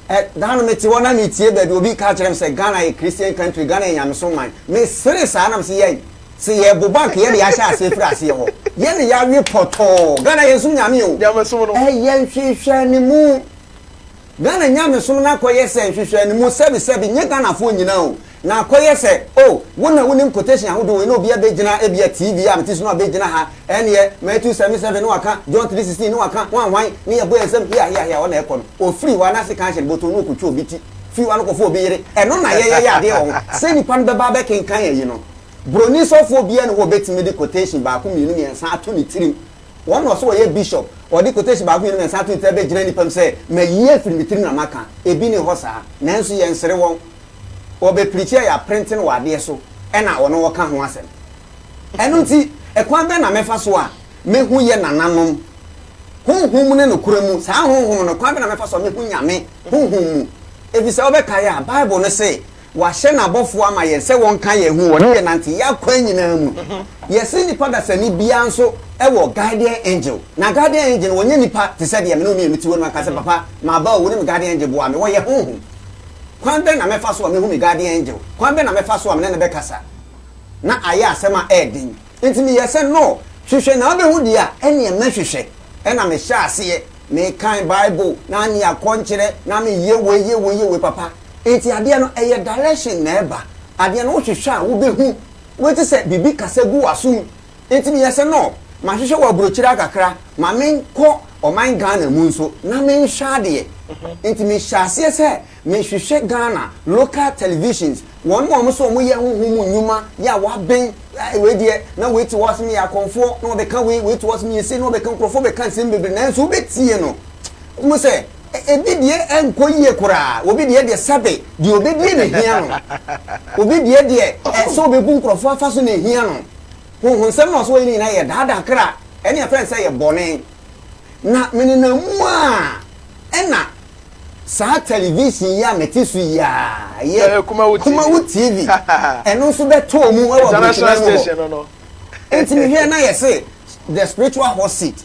Ɛ, da no mete hɔ na metie baabi obi ka kyerɛ me sɛ Ghana yɛ Christian country, Ghana yɛ nyamesom man. Mesere saa na mese yɛn, sɛ yɛbobɔ anka yɛn na yɛahyɛ aseɛ firi aseɛ hɔ. Yɛn na yɛawe pɔtɔɔ. Ghana yɛnsom Nyame o. Nyamesom no. Ɛyɛ nhwehwɛnimu. Ghana nyamesom no akɔyɛ sɛ nhwehwɛnimu sɛbesɛbe, nyɛ Ghanafoɔ nyinaa o, na akɔyɛ sɛ, oh, wo na wonim quotation ahodoɔ wei na obi abɛgyina ebia TV a mete so no abɛgyina ha, ɛnneɛ Matthew 7:7 na waka, John 3:16 na waka, hwan hwan, ne yɛbɔ yɛn nsam hia hia hia, hɔ na ɛkɔ no. Ɔfiri hɔ a na sekan hyɛ ne bɔtɔ mu na ɔkɔtwa obi ti, firi hɔ a na ɔkɔfa obi yere. Ɛno na yɛyɛ yɛ adeɛ wɔ ho. Sɛ nipa no bɛba abɛkenkan ayi no, Buroni sɔfoɔ biara nni hɔ a ɔbɛtumi de quotation baako, mmienu, mmiɛnsa ato ne tirim. Wɔn na ɔsɛ ɔyɛ bishop, ɔde quotation baako mmienu mmiɛnsa ato ne tirim abɛgyina nnipa mu sɛ, Mayi afiri me tirim na maka. Ebi nni hɔ saa. Nanso yɛnsere wɔn. Wɔbɛpirikyi a yɛaprente no wɔ adeɛ so ɛna ɔno ɔka ho asɛm. Ɛno nti, ɛkwan bɛn na mɛfa so a mɛhu yɛ nananom honhom mu ne nokorɛ mu? Saa honhom no, kwan bɛn na mɛfa so a mɛhu Nyame honhom mu? Ɛfiri sɛ wobɛkae a, Bible no se, Wahyɛ n'abɔfoɔ ama yɛn sɛ wɔnka yɛn ho, wɔne yɛn nante yɛn akwan nyinaa mu. Yɛse nnipa dasani biara nso wɔ guardian angel. Na guardian angel no, wɔnyɛ nnipa te sɛ deɛ me ne wo mmienu te hɔ no aka sɛ, Papa, maba o, wo ne me guardian angel boa me. Wɔyɛ honhom. Kwan bɛn na mɛfa so a mɛhu me guardian angel? Kwan bɛn na mɛfa so a me ne no bɛkasa? Na ayɛ asɛm a ɛyɛ den. Enti meyɛɛ sɛ, No, hwehwɛ na wobɛhu deɛ a, ɛnneɛ mɛhwehwɛ. Ɛnna mehyɛɛ aseɛ mekan Bible, na ne akɔnkyerɛ, na meyɛ wei, yɛ wei, yɛ wei, papa. Enti adeɛ no, ɛyɛ direction na ɛba. Adeɛ no wohwehwɛ a wobɛhu. Wobɛte sɛ biribi kasa gu w'asom. Enti meyɛɛ sɛ no, mahwehwɛ wɔ aburokyire ha kakra, ma menkɔ ɔman Ghana mu nso na menhwɛ adeɛ. Enti mehyɛɛ aseɛ sɛ mehwehwɛ Ghana local televisions, wɔn a wɔn nso wɔyɛ honhom mu nnwuma yɛ a wɔaben, wei deɛ na wei te hɔ ase meyɛ akɔmfoɔ na wɔbɛka wei, wei te hɔ ase meyɛ sei na wɔbɛka, nkurɔfoɔ bɛka nsɛm bebree nanso wobɛtie no, wohu sɛ Ebi deɛ ɛnkɔ yie koraa, obi deɛ deɛ sɛbe deɛ ɔbɛdie na ɛhia no, obi deɛ deɛ sɛ ɔbɛbu nkurɔfoɔ afa so na ɛhia no. Honhonsɛm na ɔsɛ wɔyɛ no nyinaa yɛ daadaa kra, ɛne ɛfrɛ no sɛ yɛ bɔne. Na menenam mu a ɛna saa television yi a mete so yi a ɛyɛ Kumawu TV, ɛno nso bɛtɔɔ mu wɔ aburokyiman mu hɔ. Nti mehwɛɛ na yɛse the spiritual hot seat.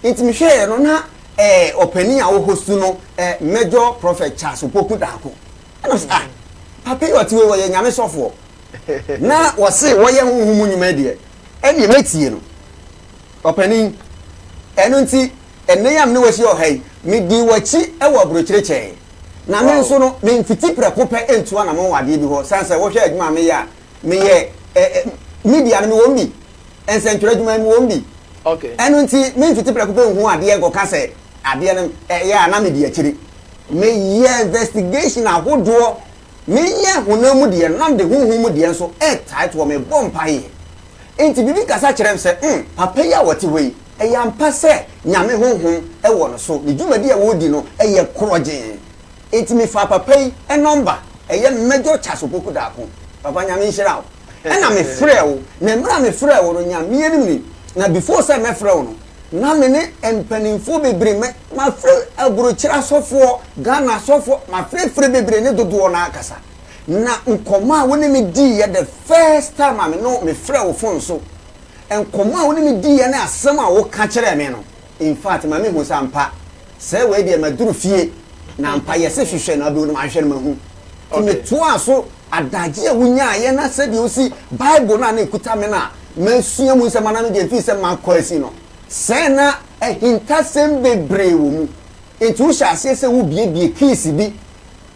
Nti mehwɛɛ no na eh, ɔpanin a ɔhostu no eh, Major Prophet Charles Opoku Darko. Ɛna ɔsɛ, ah, papa yi ɔte wei wɔyɛ nyame sɔfoɔ. Na wɔse wɔyɛ honhom mu nnwuma deɛ, ɛneɛ mɛtie no. Ɔpanin, ɛno nti, ɛnnɛ yi a mene wahyia wɔ ha yi, medii w'akyi wɔ aburokyire kyɛɛ. Na me nso no, memfiti prɛko pɛ ntu anamɔn wɔ adeɛ bi hɔ, sane sɛ wohwɛ adwuma a meyɛ a, meyɛ eh, eh, media no mewɔ mu bi. Nsɛntwerɛ adwuma yi mewɔ mu bi. Ɛno nti memfiti prɛko pɛ nhu adeɛ nkɔka sɛ adeɛ no ɛyɛ a na medi akyire. Meyɛ investigation ahodoɔ, meyɛ honam mu deɛ no na mede honhom mu deɛ nso ɛtae toɔ, mebɔ mpaeɛ. Nti biribi kasa kyerɛ me sɛ mm papa yi a ɔte hɔ yi, ɛyɛ ampa sɛ Nyame honhom wɔ no so, ne dwumadi a ɔredi no yɛ korɔgyee. Nti mefaa papa yi nɔmba, ɛyɛ Major Charles Opoku Darko. Papa Nyame nhyira wo. Ɛna me frɛɛ wo, na mmerɛ a me frɛɛ wo no, Nyame anim ni, na before sɛ mɛ frɛ wo no, na me ne mpaninfoɔ bebree, mɛ, ma frɛ aburokyire asɔfoɔ, Ghana asɔfoɔ, ma frɛ frɛ bebree ne dodoɔ no ara kasa. Na nkɔmɔ a wo ne me diiɛ the first time a me ne wo, me frɛ wo phone so, nkɔmɔ a wo ne me diiɛ ne asɛm a wo ka kyerɛɛ me no, in fact, ma me hu sɛ ampa, sɛ wei deɛ maduru fie, na ampa yɛse hwehwɛ na wobɛhu no, mahwehwɛ no mahu. Nti me toaa so. Adagye a wunyaeɛ na sɛdeɛ wosi Bible no a na ɛkuta me no a masua mu nsɛm anaa me deɛ mfii sɛ makɔ asi no, sɛɛ na ahintasɛm bebree wɔ mu. Enti wohyɛ aseɛ sɛ wobuebue keys bi.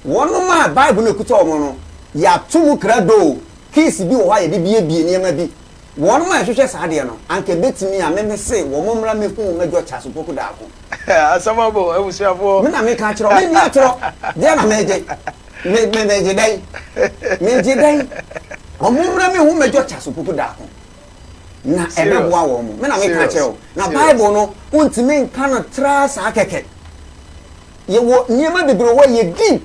Wɔnom a Bible no ɛkuta wɔn no, Yɛato mu krado o, keys bi wɔ hɔ a yɛde biebie nneɛma bi. Wɔnom a ɛhwehwɛ saa adeɛ no, anka ɛbɛtumi a, me mese wɔn mmra mmɛhu wo mmɛdwɔ Charles Opoku Darko. Asɛm aba o, abusuafoɔ. Me na meka akyerɛ wo, menni atorɔ. Deɛ na megye? Me, me, megye dɛn? Megye dɛn? Wɔn mmra mmɛhu mmɛdwɔ Charles Opoku Darko. Na ɛbɛboa wɔn. Me na meka akyerɛ wo. Na Bible no, wontumi nka no traa saa kɛkɛ. Yɛwɔ nneɛma bebree wɔ hɔ a ɛyɛ deep.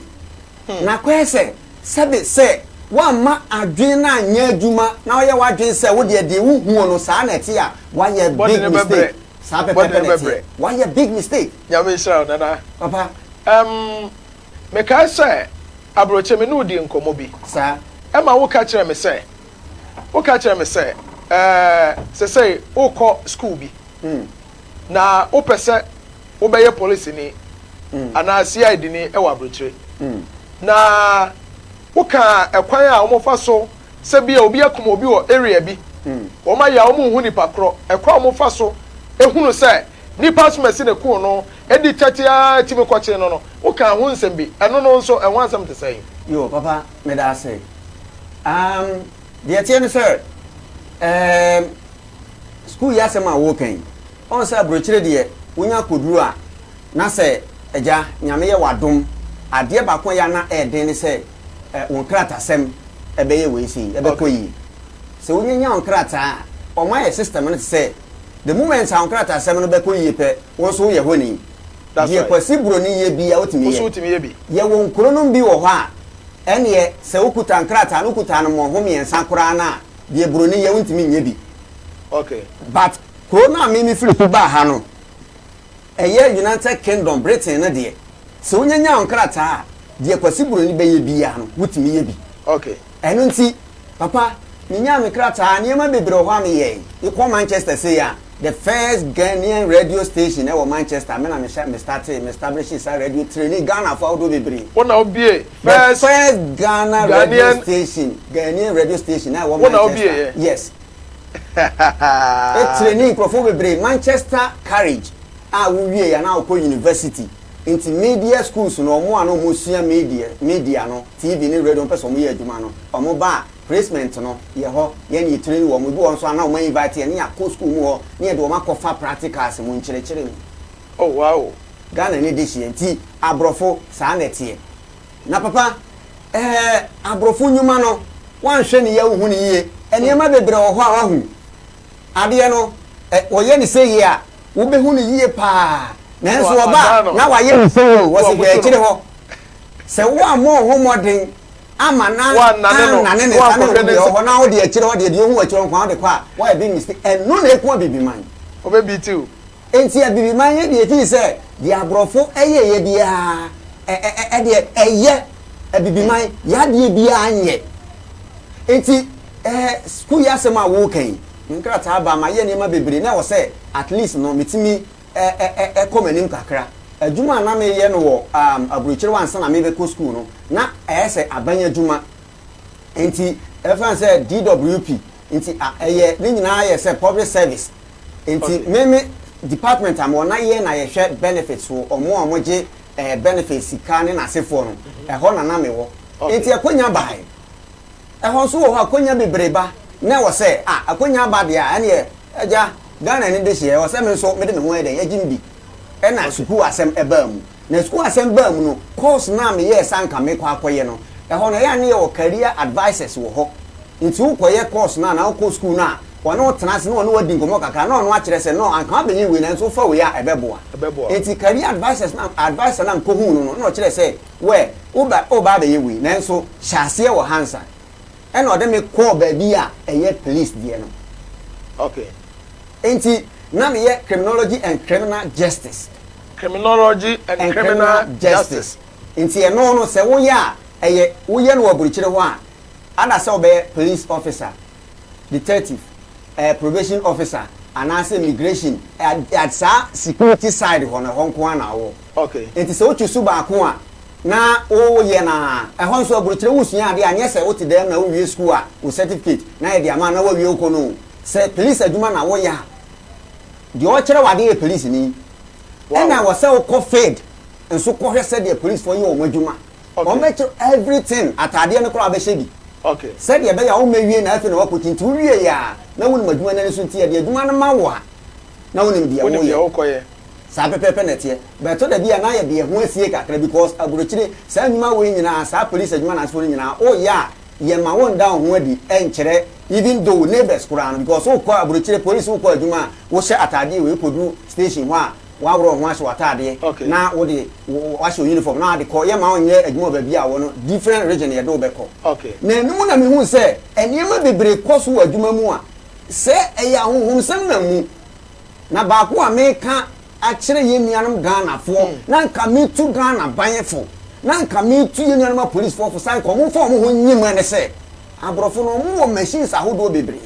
Na akɔyɛ sɛ, sɛbe sɛ woamma adwene no anyɛ adwuma na woyɛ w'adwene sɛ wo deɛ deɛ wohuo no saa na ɛte a, woayɛ big mistake. Saa pɛpɛɛpɛ na ɛteɛ. Woayɛ big mistake. Nyame nhyira wo Nana. Papa. Ɛm, mekae sɛ abrokye me ne wo dii nkɔmmɔ bi. Saa. Ɛma woka kyerɛɛ me sɛ, woka kyerɛɛ me sɛ, ɛɛ, sesei wokɔ sukuu bi. Na wopɛ sɛ wobɛyɛ polisini anaa CID-ni wɔ aburokyire. Na wokaa ɛkwan a wɔfa so sɛ bi a obi akum obi wɔ area bi, wɔn ayɛ a wɔnhu nipa korɔ, ɛkwan a wɔfa so hunu sɛ nipa asomasi na kuu no, ɛdi tɛte ara tumi kɔkye no no, wokaa ho nsɛm bi. Ɛno no nso, ɛho asɛm te sɛn? Yo, papa, meda ase. Um, deɛ ɛteɛ ne sɛ, um, sukuu yi asɛm a woreka yi, ɔhu sɛ aburokyire deɛ wonya kɔduru a, na sɛ agya Nyame yɛ w'adom, adeɛ baako a ɛyɛ a na ɛyɛ den ne sɛ wo nkratasɛm ɛbɛyɛ wei sei, ɛbɛkɔ yie. Sɛ wonya nya wo nkrataa a, wɔayɛ system no te sɛ the moment a wo nkratasɛm no bɛkɔ yie pɛ, wo nso woyɛ hɔni. Deɛ Kwasi Broni yɛ biara wotumi yɛ. Yɛwɔ nkuro nom bi wɔ hɔ a, ɛnneɛ sɛ wokuta nkrataa no, wokuta no mmɔho mmiɛnsa koraa no a, Deɛ broni yɛ wontumi nyɛ bi. Okay. But kuro no a me me firi so baa ha no, ɛyɛ United Kingdom, Britain no deɛ, sɛ wonya nya wo nkrataa a, deɛ Kwasi Broni bɛyɛ biara no, wotumi yɛ bi. Okay. Ɛno nti, papa, menyaa me krataa, nneɛma bebree wɔ hɔ a meyɛe. Mekɔ Manchester sei a, the first Ghanaian radio station ɛwɔ Manchester, me na mehyɛ, me startee, me establishee saa radio, trainee Ghanafoɔ ahodoɔ bebree. Wo na wobiee The first Ghana radio station, Ghanaian radio station a ɛwɔ Manchester. Yes. Etraining nkurɔfoɔ bebree Manchester College a wowie yɛ na wokɔ university. Nti media schools no wɔn a na wɔn sua media media no TV ne radio wɔn pɛ sɛ wɔn yɛ adwuma no wɔn ba a placement no yɛ hɔ yɛn yɛ train wɔn ebi wɔn nso a na wɔn invite yɛn ne yɛ akɔ school mu hɔ ne yɛde wɔn akɔfa practicals mu nkyerɛkyerɛ mu. Oh wow. Ghana ni dehyeɛ nti abrɔfo saa na ɛteɛ. Na papa eh abrɔfo nnwuma no wanhwɛ ne yie a wohu no yie. Nneɛma bebree wɔ hɔ a wahu adeɛ no eh wɔyɛ no sɛ yie a wobɛhu no yie paa nanso ɔba a na wayɛ no sɛ yie o wɔsi hwɛ akyire hɔ sɛ woammɔ wo ho mmɔden ama na annane ne nsa ne wo deɛ wɔ hɔ na wode akyire hɔ deɛ deɛ ohu akyire hɔ nko ara wode kɔ a woayɛ big mistake ɛno na ɛku abibiman. Ɔbɛbeat wo. Enti Abibiman yi deɛ ɛfiri sɛ deɛ aborɔfo yɛeɛ biara ɛdeɛ ɛyɛ Abibiman yadeɛ biara nyɛ. Enti ɛɛ sukuu yi asɛm a woreka yi, me nkrataa ba mayɛ nneɛma bebree na ɛwɔ sɛ at least no metumi ɛkɔ m'anim kakra. Adwuma a na meyɛ no wɔ aburokyire hɔ ansa na mebɛkɔ sukuu no, na ɛyɛ sɛ aban adwuma. Enti ɛfa sɛ DWP nti ɛyɛ ne nyinaa yɛ sɛ public service. Nti me me department a mewɔ na yɛ na yɛhwɛ benefits wɔ ɔmo a ɔmo gye eh, benefits sika ne n'asefoɔ no, ɛhɔ na na mewɔ. Nti akonya bae. Ɛhɔ nso wɔ hɔ akonya bebree ba na ɛwɔ sɛ ah akonya aba deɛ a ɛneɛ agya Ghana ni dehyeɛ ɛwɔ sɛ me nso mede me ho ayɛ dɛn agye me bi. Ɛna sukuu asɛm ɛbaa mu. Na sukuu asɛm baa mu no course no a meyɛɛ sɛ anka mekɔ akɔyɛ no ɛhɔ no ɛyɛ a ne yɛwɔ career advisers wɔ hɔ. Nti wokɔyɛ course no anaa wokɔ sukuu no a, wɔne wo tena ase na wɔne wo adi nkɔmmɔ kakra na ɔno akyerɛ sɛ no anka wabɛyɛ wei nanso wofa wei a ɛbɛboa. Nti career advisers no adviser no a mekɔhuu no no na ɔkyerɛ sɛ wɛ woba woba abɛyɛ wei nanso hyɛ aseɛ wɔ ha nsa. Ɛna ɔde me kɔɔ baabi a ɛyɛ police deɛ no. Okay. Nti na meyɛ criminology and criminal justice. Criminology and, and criminal, criminal justice. Nti ɛno no sɛ woyɛ a ɛyɛ woyɛ no wɔ aburukyire hɔ a Ada sɛ wobɛyɛ police officer, detective, eh, probation officer anaasɛ immigration, eh, saa security side hɔ no, ɛhɔ nko ara na wowɔ. Okay. Nti sɛ wotwi so baako a, na woyɛ no a, ɛhɔ nso aburokyire wosua adeɛ a, nyɛ sɛ wote dɛm na wowie sukuu a, wo certificate na yɛde ama na woawie wokɔ no o. Sɛ police adwuma na woyɛ a, deɛ ɔkyerɛ wo adeɛ yɛ policeni. Ɛna wɔ sɛ wokɔ field nso kɔhwɛ sɛdeɛ policefoɔ yɛ wɔn adwuma. Wɔn bɛkyerɛ everything, ataadeɛ no koraa bɛhyɛ bi. Sɛdeɛ ɛbɛyɛ a wommɛwie na afei na woakɔti nti wowie yɛ a na wonim adwuma no ani so nti yɛde adwuma no ma wo a na wonim deɛ woyɛ. Saa pɛpɛɛpɛ na ɛteɛ. But ɛtɔ da bi a na yɛde yɛn ho asie kakra because aburokyire saa nnwuma wei nyinaa saa police adwuma na asefoɔ no nyinaa woyɛ a yɛmma wonda wo ho adi nkyerɛ even though wo neighbours koraa no because wokɔ aburokyire police wokɔ adwuma a wohyɛ ataadeɛ wei kɔduru station hɔ a Woaworɔ wo ho ahyɛ w'ataadeɛ na wode wahyɛ wo uniform na wode kɔ, yɛmma wonyɛ adwuma wɔ baabi a wɔ no, different region yɛde wo bɛkɔ. Na ɛno mu na mehuu sɛ nneɛma bebree kɔ so wɔ adwuma mu a sɛ ɛyɛ ahonhomsɛm na mu. Na baako a meka akyerɛ yɛn nuanom Ghanafoɔ, na nka metu Ghana ban fo, na nka metu yɛn nuanom apolisifoɔ fo sɛ anka wɔmfa wɔn ho nnye mu ne sɛ, aborɔfo no wɔwɔ machines ahodoɔ bebree.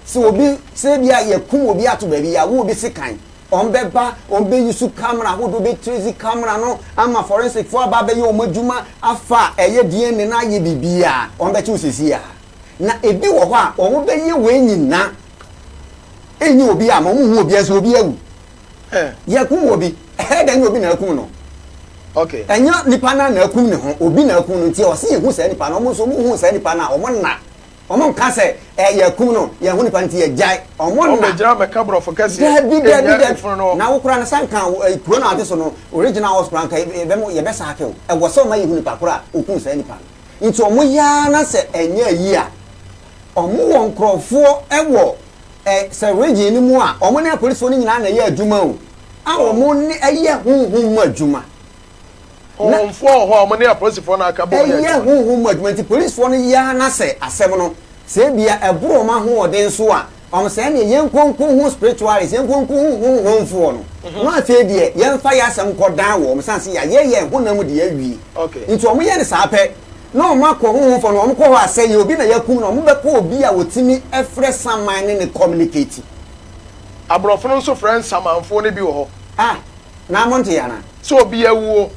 Sɛ obi, sɛ ebia yɛkum obi ato baabi, yɛawo obi sekan, Wɔbɛba, wɔbɛ use camera ahodoɔ, bɛ trace camera no ama forensic foɔ aba abɛyɛ wɔn adwuma afa ɛyɛ DNA no ayɛ biribiara, wɔbɛkye wo seesei ara. Na ebi wɔ hɔ a, wɔbɛyɛ wei nyina ɛnyi obi ama, wɔn nhu obiara nso obi awu. Yɛkum obi, ɛyɛ dɛn na obi na akum no? Okay. Ɛnyɛ nipa no na akum ne ho, obi na akum no nti ɔse yɛhu saa nipa no, wɔn nso wɔn hu saa nipa no a, wɔn nna. Wɔn nka sɛ, Ɛ, yɛakum no, yɛahu nipa nti yɛagyae. Wɔn Wɔn nna. bɛgyina mmɛka borɔfo kɛseɛ Dabi, dabi, nyɛ dabi. efunu no. Na wo koraa no, sɛ anka wo, ɛ, kuro no a wote so no, original house koraa, anka yɛ, yɛbɛma, yɛbɛsaake wo. Ɛwɔ sɛ wɔma yɛhu nipa korɔ a ɔkum saa nipa no. Nti wɔn yɛ ara na sɛ ɛnyɛ ayi a, wɔn wɔ nkorɔfoɔ wɔ, ɛ, sɛ region no mu a, wɔn ne apolisifoɔ no nyinaa na ɛyɛ adwuma o, a wɔn ne ɛyɛ honhom mu adwuma. Na Honhomfoɔ wɔ hɔ a wɔne apolisifoɔ no aka bom yɛ ɛyɛ adwuma. honhom mu adwuma nti polisifoɔ no yɛ ara na sɛ asɛm no sɛ ebia ɛboro wɔn ahoɔden so a, wɔn sɛ ɛneɛ yɛnkɔ nkɔhu spiritualist, yɛnkɔ nkɔhu honhomfoɔ no, na afei deɛ yɛmfa yɛn asɛm nkɔdan wɔn sane sɛ yɛayɛ yɛn honam deɛ awie. Nti wɔn yɛ no saa pɛ na wɔn akɔ honhomfoɔ no, wɔn kɔ hɔ a sɛ yɛ obi na yɛakum no a, wɔn bɛkɔ obi a wɔtumi frɛ saman ne no communicate. Aborɔfo no nso frɛ nsamanfoɔ no bi wɔ hɔ. Ah! Na mo nte ana? Sɛ obi awuo,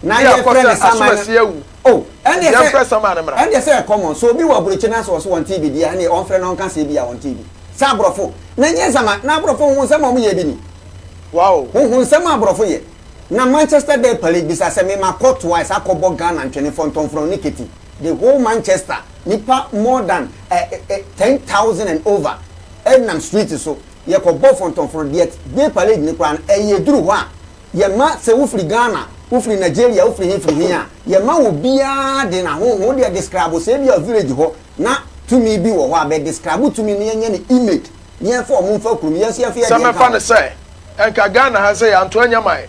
Na ne yɛfrɛ akɔ no sɛ saman no. asomasi awu, Oh, ɛndeɛ sɛ, yɛmfrɛ saman no mmra. ɛndeɛ sɛ ɛyɛ common, sɛ obi wɔ aburokyire na sɛ ɔse ɔntee bi deɛ a, ɛndeɛ ɔmfrɛ na ɔnka sɛ ebia ɔntee bi. Sɛ aborɔfo, na ɛnyɛ nsaman, na aborɔfo honhonsɛm a wɔyɛ bi ni. Wow. Honhonsɛm a aborɔfo yɛ. Na Manchester Day Parade, bisa sɛ me makɔ twice akɔbɔ Ghana ntwene fɔntɔmfrɔm ne kete, the whole Manchester, nipa more than eh, eh, 10,000 and over ɛnam street so. Yɛkɔ bɔ fɔntɔnfrɔn deɛ day parade no koraa no ɛyɛ duru hɔ a yɛma sɛ wo firi Ghana wo firi Nigeria wo firi he firi he a yɛma obiara de n'ahonhom wo deɛ describe sɛ ebia village hɔ na tumi bi wɔ hɔ a bɛ describe tumi no yɛnyɛ no image na yɛmfa ɔmo mfa kurom yɛn nso yɛmfa yɛ Sɛ deɛ nka mɛfa ho. no sɛ nka Ghana ha sɛ yɛanto anya man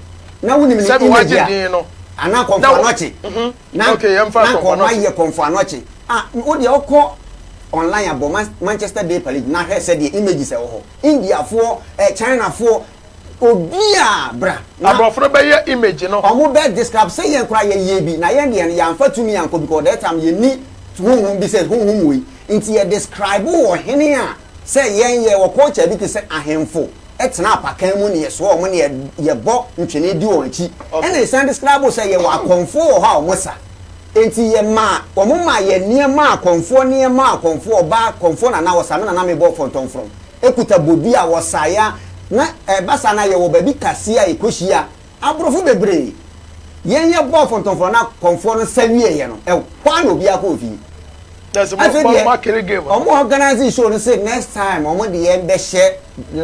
Na wonim ne sɛdeɛ image wɔagye a din no anaa na Kɔmfo wo Anɔkye na okay yɛmfa na nka Kɔmfo ɔmo Anɔkye. ayɛ Kɔmfo Anɔkye a wo deɛ wokɔ online a bɔ Manchester Day Parade na hwɛ sɛdeɛ images ɛwɔ hɔ. Indiafoɔ, eh, Chinafoɔ, obiaa bra na. Aborɔfo no bɛyɛ image no. Ɔmo bɛ describe sɛ yɛn koraa yɛ yɛ bi na yɛn deɛ no yɛanfa tumi ankɔ because that time yɛn nni honhom bi sɛ honhom wei nti yɛ describe wɔ hene a sɛ yɛn yɛ wɔ culture bi te sɛ ahenfo tena apakan mu ne yɛ soa ɔmo ne yɛ yɛ bɔ ntwene di wɔn akyi ɛna yɛ san describe sɛ yɛ wɔ akɔmfoɔ wɔ hɔ a ɔmo sa nti yɛ maa ɔmo maa yɛ nneɛma akɔmfoɔ nneɛma akɔmfoɔ ɔbaa kɔmfoɔ nana ɔsa me nana me bɔ fɔntɔnfrɔm. Ekuta bodua a wɔsae a na ɛba saa na yɛwɔ baabi kaseɛ a yɛkɔhyia aborɔfo bebree. Yɛn yɛbɔɔ fɔntɔmfrɔm na kɔmfoɔ no sa wieeɛ no, ɛhɔ ara na obiara kɔɔ fie. Afei deɛ wɔn organise show no se next time wɔn de yɛn bɛhyɛ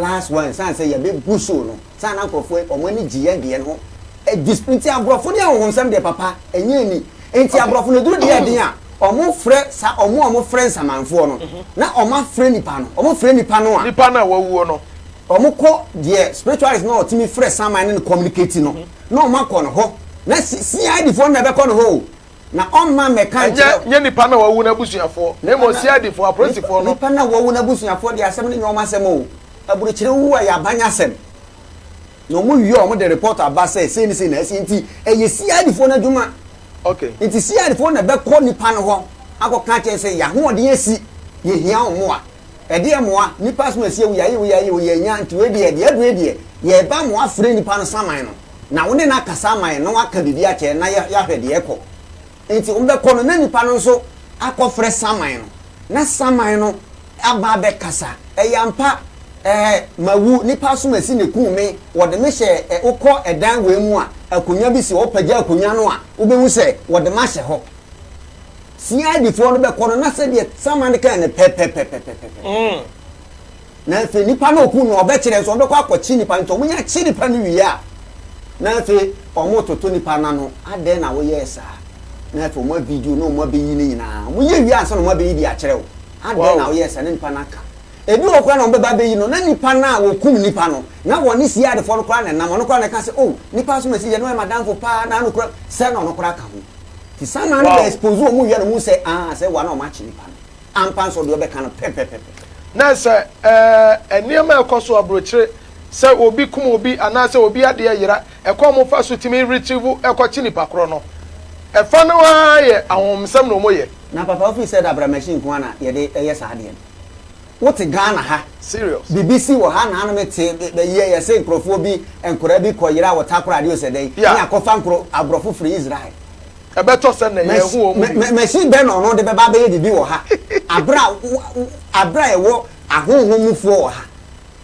last one sane sɛ yɛbɛgu show no. Saa na nkurɔfoɔ wɔn ani gye yɛn deɛ no ho. Nti aborɔfo ne ahonhomsɛm deɛ papa ɛnyɛ ani. Nti aborɔfo no duru deɛ ɛden a wɔn frɛ sa wɔn a wɔn frɛ nsamanfoɔ no na wɔn afrɛ nipa no wɔn frɛ nipa no a. Nipa no a wawuo no. Wɔn kɔ deɛ spiritualist no a ɔtumi frɛ saman ne no communicate no na wɔn akɔ no hɔ na CID foɔ no na ɛbɛkɔ no hɔ o na ɔmma mmɛka nkyerɛ. Ɛnyɛ nyɛ nipa no a wawu no abusuafoɔ na mmom CID foɔ apolisifoɔ no. Nipa no a wawu no abusuafoɔ deɛ asɛm no nyɛ wɔn asɛm o aburukyerɛ wu a yɛ abanyasɛm. Na wɔn wie a wɔn de report aba sɛ sei ne sei na asi nti ɛyɛ CID foɔ no adwuma. Okay. Nti CID foɔ na ɛbɛkɔ nipa no hɔ akɔka akyerɛ sɛ yɛahoɔden asi yɛhia wɔn mmoa. Ɛdeɛ mmoa nipa so asi awu yɛayɛ wei yɛayɛ wei yɛanya nti wei deɛ deɛ aduru yi deɛ yɛreba ma wɔafrɛ nipa no saman no na wo ne no akasa ama yɛn na waka biribi akyerɛ na yɛahwɛ deɛ ɛkɔ. Nti wɔn bɛkɔ no na nipa no nso akɔfrɛ saman no na saman no aba abɛkasa. Ɛyɛ ampa, ɛɛ, mawu, nnipa asomasi na ekum me, wɔde me hyɛɛ, ɛ, wokɔ ɛdan wei mu a, Akonnwa bi si hɔ, wopagya akonnwa no a, wobɛhu sɛ wɔde me ahyɛ hɔ. CID foɔ no bɛkɔ no na sɛdeɛ saman no kae no pɛpɛpɛpɛpɛpɛ. Na afei nipa no ɔku no ɔbɛkyerɛ nso ɔbɛkɔ akɔkye nipa nti ɔmo nya kye nipa no wie a na afei ɔmo toto nipa no ano adɛn na woyɛɛ saa na afei ɔmo avideo na ɔmo abɛyi ne nyinaa ɔmo yɛ wie ansa na ɔmo abɛyi de akyerɛ wo adɛn na woyɛɛ saa na nipa no aka ebi wɔ koraa na ɔmo bɛba abɛyi no na nipa no a wɔkum nipa no na wɔne siadefoɔ no koraa na ɛnam ɔno koraa na ɛka sɛ oh nipa so masi yɛ no yɛ madamfo paa na ano koraa sɛ na ɔno koraa ka ho ti saa na ano bɛ expose ɔmo wie na ɔmo sɛ ah sɛ wa na ɔmo akye nipa no. Ampa nso deɛ ɔbɛka no pɛpɛpɛpɛ. Na sɛ ɛɛ nneɛma a ɛkɔ so aburokyire sɛ obi kum obi anaasɛ obi adeɛ yera, ɛkwan a wɔfa so tumi retrieve kɔkye nipa korɔ no, ɛfa no ara yɛ ahonhomsɛm na wɔyɛ. Na papa wofii sɛ dabra machine nko ara na yɛde yɛ saa adeɛ no? Wote Ghana ha, Serious. biribi si wɔ ha na ano me te bɛyɛ yɛse nkorɔfoɔ bi nkwadaa bi kɔ yera wɔ Takoradi o sɛ dɛn, ne Yeah. akɔfa nkoro aborɔfo firi Israel. Ɛbɛtɔ sɛ nnɛ yɛahu wɔn mu bi. Machine bɛn na ɔno de bɛba abɛyɛ biribi wɔ ha abere a abere a yɛwɔ ahonhom mufoɔ wɔ ha?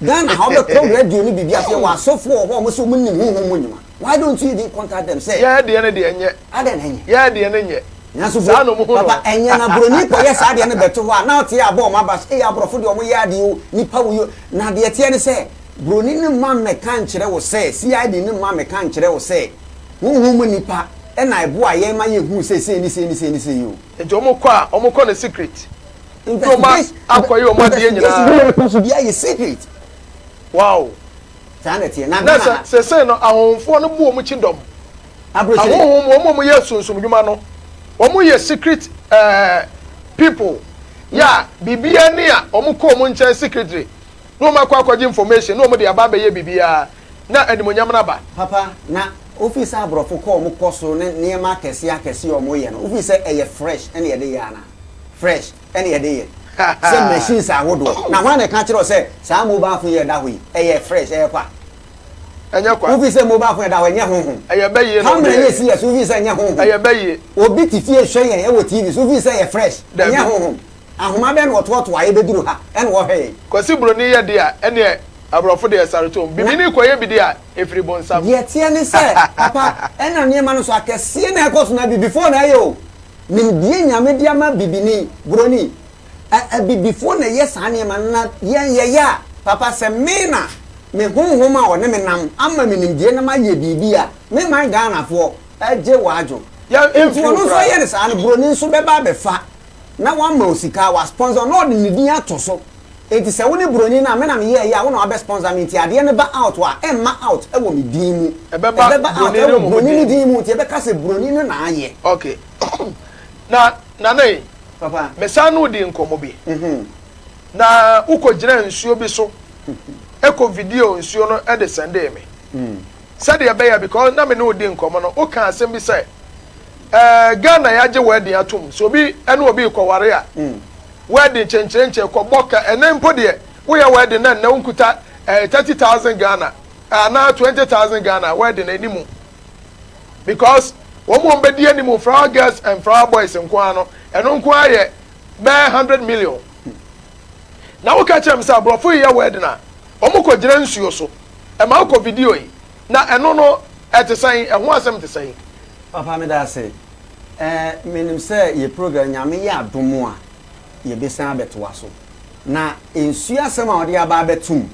Ghana ha wobɛkɔ radio ne biribi ase yɛwɔ asɔfoɔ wɔ hɔ a wɔn sɛ wɔn nim honhom mu nnwuma. Why don't you even contact them sɛ. Yɛn deɛ no deɛ nyɛ. Adɛn na ɛnyɛ? Yɛn deɛ no nyɛ. Nanso Saa na wɔn hu no. Papa ɛnyɛ na buroni kɔyɛ saa deɛ no bɛto hɔ a na ɔte abɔ wɔn aba so ee aborɔfo deɛ wɔn yɛ adeɛ o nipa wo yi na deɛ ɛteɛ ne sɛ buroni no mma mmɛka nkyerɛ wo sɛ CID no mma mmɛka nkyerɛ wo sɛ Honhom mu nnipa na ɛboa yɛn ma yɛhu sɛ sei ne sei ne sei ne sei o. Nti wɔn kɔ a, wɔn kɔ no secret. Na wɔn akɔ yɛ wɔn adeɛ nyinaa. Investigation bi ɛkɔ so biara yɛ secret. Wow. Saa na ɛteɛ. Na Na sɛ sesei no ahonhomfoɔ no bu wɔn kyi dɔm. Aburokyire. Ahonhom wɔn a wɔyɛ sunsum dwuma no, wɔn yɛ secret ɛɛ eh, people. Yɛ a biribiara ni a wɔn kɔ wɔn nkyɛn secretly na wɔn akɔ akɔgye information na wɔn de aba abɛyɛ biribiara. na animuonyam no aba. Papa, na wofii sɛ aborɔfo kɔ ɔmo kɔ so ne nneɛma akɛseɛ akɛseɛ a ɔmo yɛ no, wofii sɛ ɛyɛ fresh ɛna yɛde yɛ anaa? Fresh ɛna yɛde yɛ? Sɛ machines ahodoɔ. Na hwan na ɛka kyerɛ wo sɛ saa mobile phone yi a ɛda hɔ yi, ɛyɛ fresh, ɛyɛ kwa? Ɛnyɛ kwa. Wofii sɛ mobile phone a ɛda hɔ ɛnyɛ honhom? Ɛyɛ bɛyie na wɔde Camera yi yɛ. esi yɛ so, wofii sɛ ɛnyɛ honhom? Ɛyɛ bɛyie. Obi te fie hwɛ yɛn ɛwɔ TV so, wofii sɛ ɛyɛ fresh, Dabi. ɛnyɛ honhom? Ahoma bɛn na wɔtoatoa a ɛbɛduru ha ɛna wɔhwɛ yɛn? Kwasi Broni yɛ deɛ a, ɛneɛ Aborɔfo deɛ sare tom. Bibini kɔyɛ bi deɛ a, ɛfiri bonsam. Deɛ ɛteɛ ne sɛ, papa, ɛna nneɛma no nso akɛseɛ na ɛkɔ so no abibifoɔ na ɛyɛ o. Nimdeɛ Nyame de ama bibini, buroni, ɛ, abibifoɔ na ɛyɛ saa nneɛma no na yɛn yɛyɛ a, papa, sɛ me na me honhom a ɔne me nam ama me nimdeɛ na mayɛ biribi a, me man Ghanafoɔ gye w'adwo. Yɛn Nti mfiri wo ɔno nso koraa. ɔyɛ no saa no, buroni nso bɛba abɛfa na wama wo sika, wa sponsor wo, na ɔde ne din ato so. Enti sɛ wo ne buroni no a me na meyɛɛ yi a wo na wabɛ sponsor me nti adeɛ no ba out a ɛmma out wɔ me din mu. Ɛbɛba Ɛbɛba out buroni no wɔ mmom buroni no din mu. din mu nti yɛbɛka sɛ buroni no na ayɛ. Ok. Na Nana yi, Papa. mesan ne wo dii nkɔmmɔ bi. Na wokɔgyinaa nsuo bi so kɔ video nsuo no de sɛndee me. Sɛdeɛ ɛbɛyɛ because na me ne wo di nkɔmmɔ no, wokaa asɛm bi sɛ, ɛɛ Ghana yɛagye wedding atom, sɛ obi ne obi rekɔware a, Wedding kyenkyerenkye kɔ bɔ ka ɛnɛ mpo deɛ woyɛ wedding na nnɛ wonkuta eh, 30,000 Ghana anaa 20,000 Ghana wedding ɛni mu because wɔn wɔn bɛdi anim flower girls and flower boys nko ara no ɛno nko ara yɛ bɛyɛ 100 million na woka kyerɛ m sɛ aborɔfo yɛ wedding a wɔn kɔ gyina nsuo so ɛma wokɔ video yi na ɛno no ɛte sɛn ɛho asɛm te sɛn. Papa meda ase. Eh menim sɛ yɛ program Nyame yɛ adom a yɛbɛsan abɛtoa so. Na nsuo asɛm a wɔde aba abɛto mu,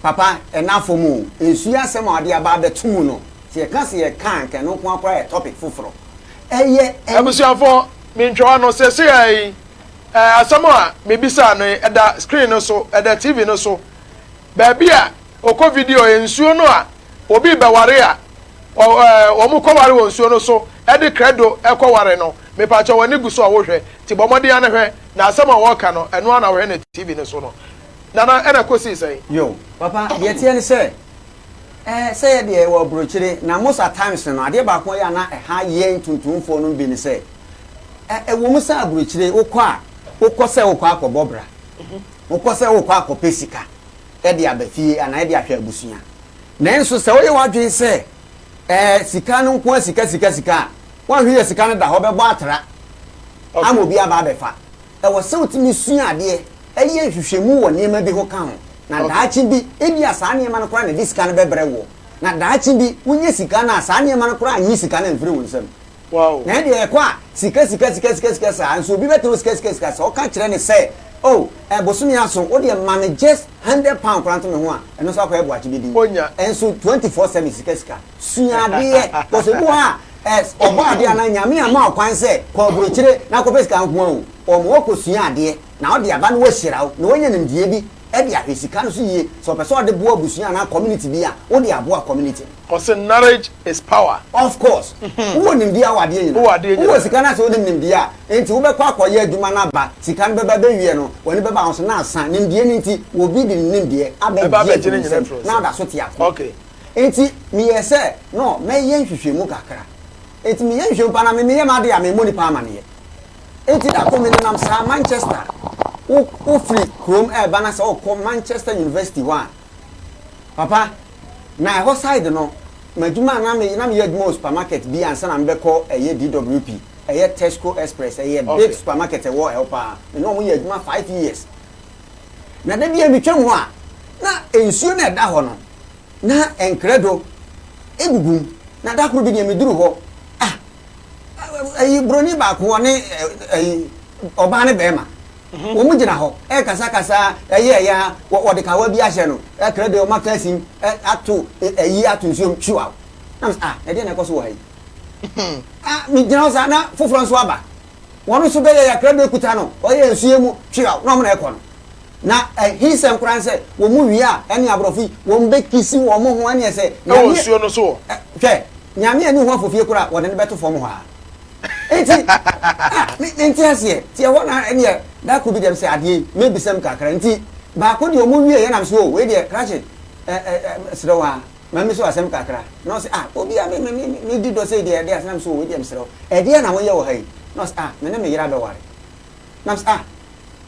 papa ɛna fam o, nsuo asɛm a wɔde aba abɛto mu no, sɛ yɛka sɛ yɛka a nka ɛno nko ara koraa yɛ topic foforɔ. Ɛyɛ ɛn. Abusuafoɔ, mentwa w'ano, seesei ara yi, eh, asɛm a mebisaa no yi, ɛda screen no so, ɛda TV no so. Baabi a ɔkɔ video nsuo no a obi rebɛware a, wɔn kɔware wɔ nsuo no so de krɛdo kɔware no, mepakyɛw w'ani gu so a wohwɛ, nti bɔ mmɔden ara na hwɛ, na asɛm a wɔreka no, ɛno ara na wohwɛ no TV no so no. Nana, ɛna ɛkɔsii sɛn? Yo, papa, deɛ ɛteɛ ne sɛ, eh, sɛ yɛ deɛ yɛwɔ aburokyire, na most at times no, adeɛ baako a ɛyɛ a na ɛha yɛn tuntumfoɔ nom bi ne sɛ, eh, ɛwɔ mu sɛ aburokyire, wokɔ a, wokɔ sɛ wokɔ akɔbɔ bra, wokɔ sɛ wokɔ akɔpɛ sika de aba fie anaa de ahwɛ abusua. Nanso sɛ woyɛ w'adwene sɛ ɛɛ sika no nko ara sika sika sika a, woanhwɛ yie a sika no da hɔ bɛbɔ atra ama obi aba abɛfa. Ɛwɔ sɛ wotumi sua adeɛ, yɛ nhwehwɛmu wɔ nneɛma bi ho ka ho, na daakye bi ebia saa nneɛma no koraa na ɛde sika no bɛbrɛ woɔ. Na daakye bi wonya sika no a, saa nneɛma no koraa nnye sika no mfiri wo nsam. Na ɛndeɛ ɛkɔ a, sika sika sika sika sika saa, nso obi bɛtena hɔ sika sika sika, sɛ ɔka kyerɛ no sɛ, oh, eh, bosome aso, wo deɛ ma me just £100 koraa nto me ho a, ɛno nso akɔyɛ boakye bɛdi. Nso 24/7 sika sika. Sua adeɛ, cause ebi wɔ hɔ a, eh, ɔbɔ adeɛ anaa Nyame amma wo kwan sɛ kɔ aburokyire na kɔpɛ sika nko ara o, ɔma woakɔsua adeɛ, na ɔde aba na wahyira wo, na woanya nimdeɛ bi de ahwɛ sika no so yie, sɛ ɔpɛ sɛ ɔde boa abusua anaa community bi a, wode aboa community no. Ɔse knowledge is power. Of course. Wowɔ nimdeɛ a wowɔ adeɛ nyinaa. Wowɔ adeɛ nyinaa. Wowɔ sika no a sɛ wonim nimdeɛ a, enti wobɛkɔ akɔyɛ adwuma no aba, sika no bɛba bɛwie no, w'ani bɛba ho so na asa. Nimdeɛ no nti, obi de ne nimdeɛ Ɛba abɛgye abɛgye ne afiri wo nyinaa nsam afiri wo na nsam. woda so te ako. Okay. Enti meyɛɛ sɛ, no, mɛyɛ nhwehwɛmu kakra. Enti meyɛ nhwehwɛmu paa na me meyɛ m'adeɛ a memmɔ nipa amaneɛ. Enti da koro menenam saa Manchester, wo wofiri kurom ɛreba na sɛ wokɔ Manchester University hɔ a, papa, na ɛhɔ side no, m'adwuma a na me na meyɛ adwuma wɔ supermarket bi ansa na mebɛkɔ ɛyɛ DWP, ɛyɛ Tesco Express, ɛyɛ big supermarket ɛwɔ ɛhɔ paa. Me ne wɔn yɛ adwuma 5 years. Na da bi a metwam hɔ a, na nsuo no a ɛda hɔ no, na nkrɛdo gugu mu. Na da koro bi deɛ meduru hɔ, ah, ayi buroni baako ɔne ayi ɔbaa ne bɛrima wɔn gyina hɔ ɛrekasakasa ɛyɛ ɛyɛ a wɔde kawa bi ahyɛ no ɛkrɛ deɛ wɔn aka asim ato ayi ato nsuom twiwa na ah, ɛdeɛ na ɛkɔ so wɔ ha yi? Ah, megyina hɔ saa na foforɔ nso aba, wɔn nso bɛyɛ yɛakrɛ deɛ kuta no ɔyɛ nsuo mu twiwa na wɔn na ɛkɔ no. Na ɛhisɛm koraa sɛ wɔn mu wie a, ɛne aborɔfo yi wɔn bɛkisi wɔn ho ɛne ɛsɛ ɛwɔ nsuo no so wɔ. Hwɛ, Nyame ani ho afofie koraa wɔde no bɛto fam hɔ a. Nti ah, me mente aseɛ. Nti ɛhɔ na ɛneɛ da koro bi deɛ sɛ adeɛ yi mɛbisam kakra. Nti baako deɛ ɔmo wie yɛ nam so o, wei deɛ krakye ɛ ɛ serɛ wo a ma me so asɛm kakra. Na ɔsɛ ah, obi a me me me me di dɔ sei deɛ ɛde asɛm so o, wei deɛ mesrɛ wo. Ɛdeɛ na woyɛ wɔ ha yi? Na ɔsɛ ah, me ne me yere abɛware. Na mesɛ ah,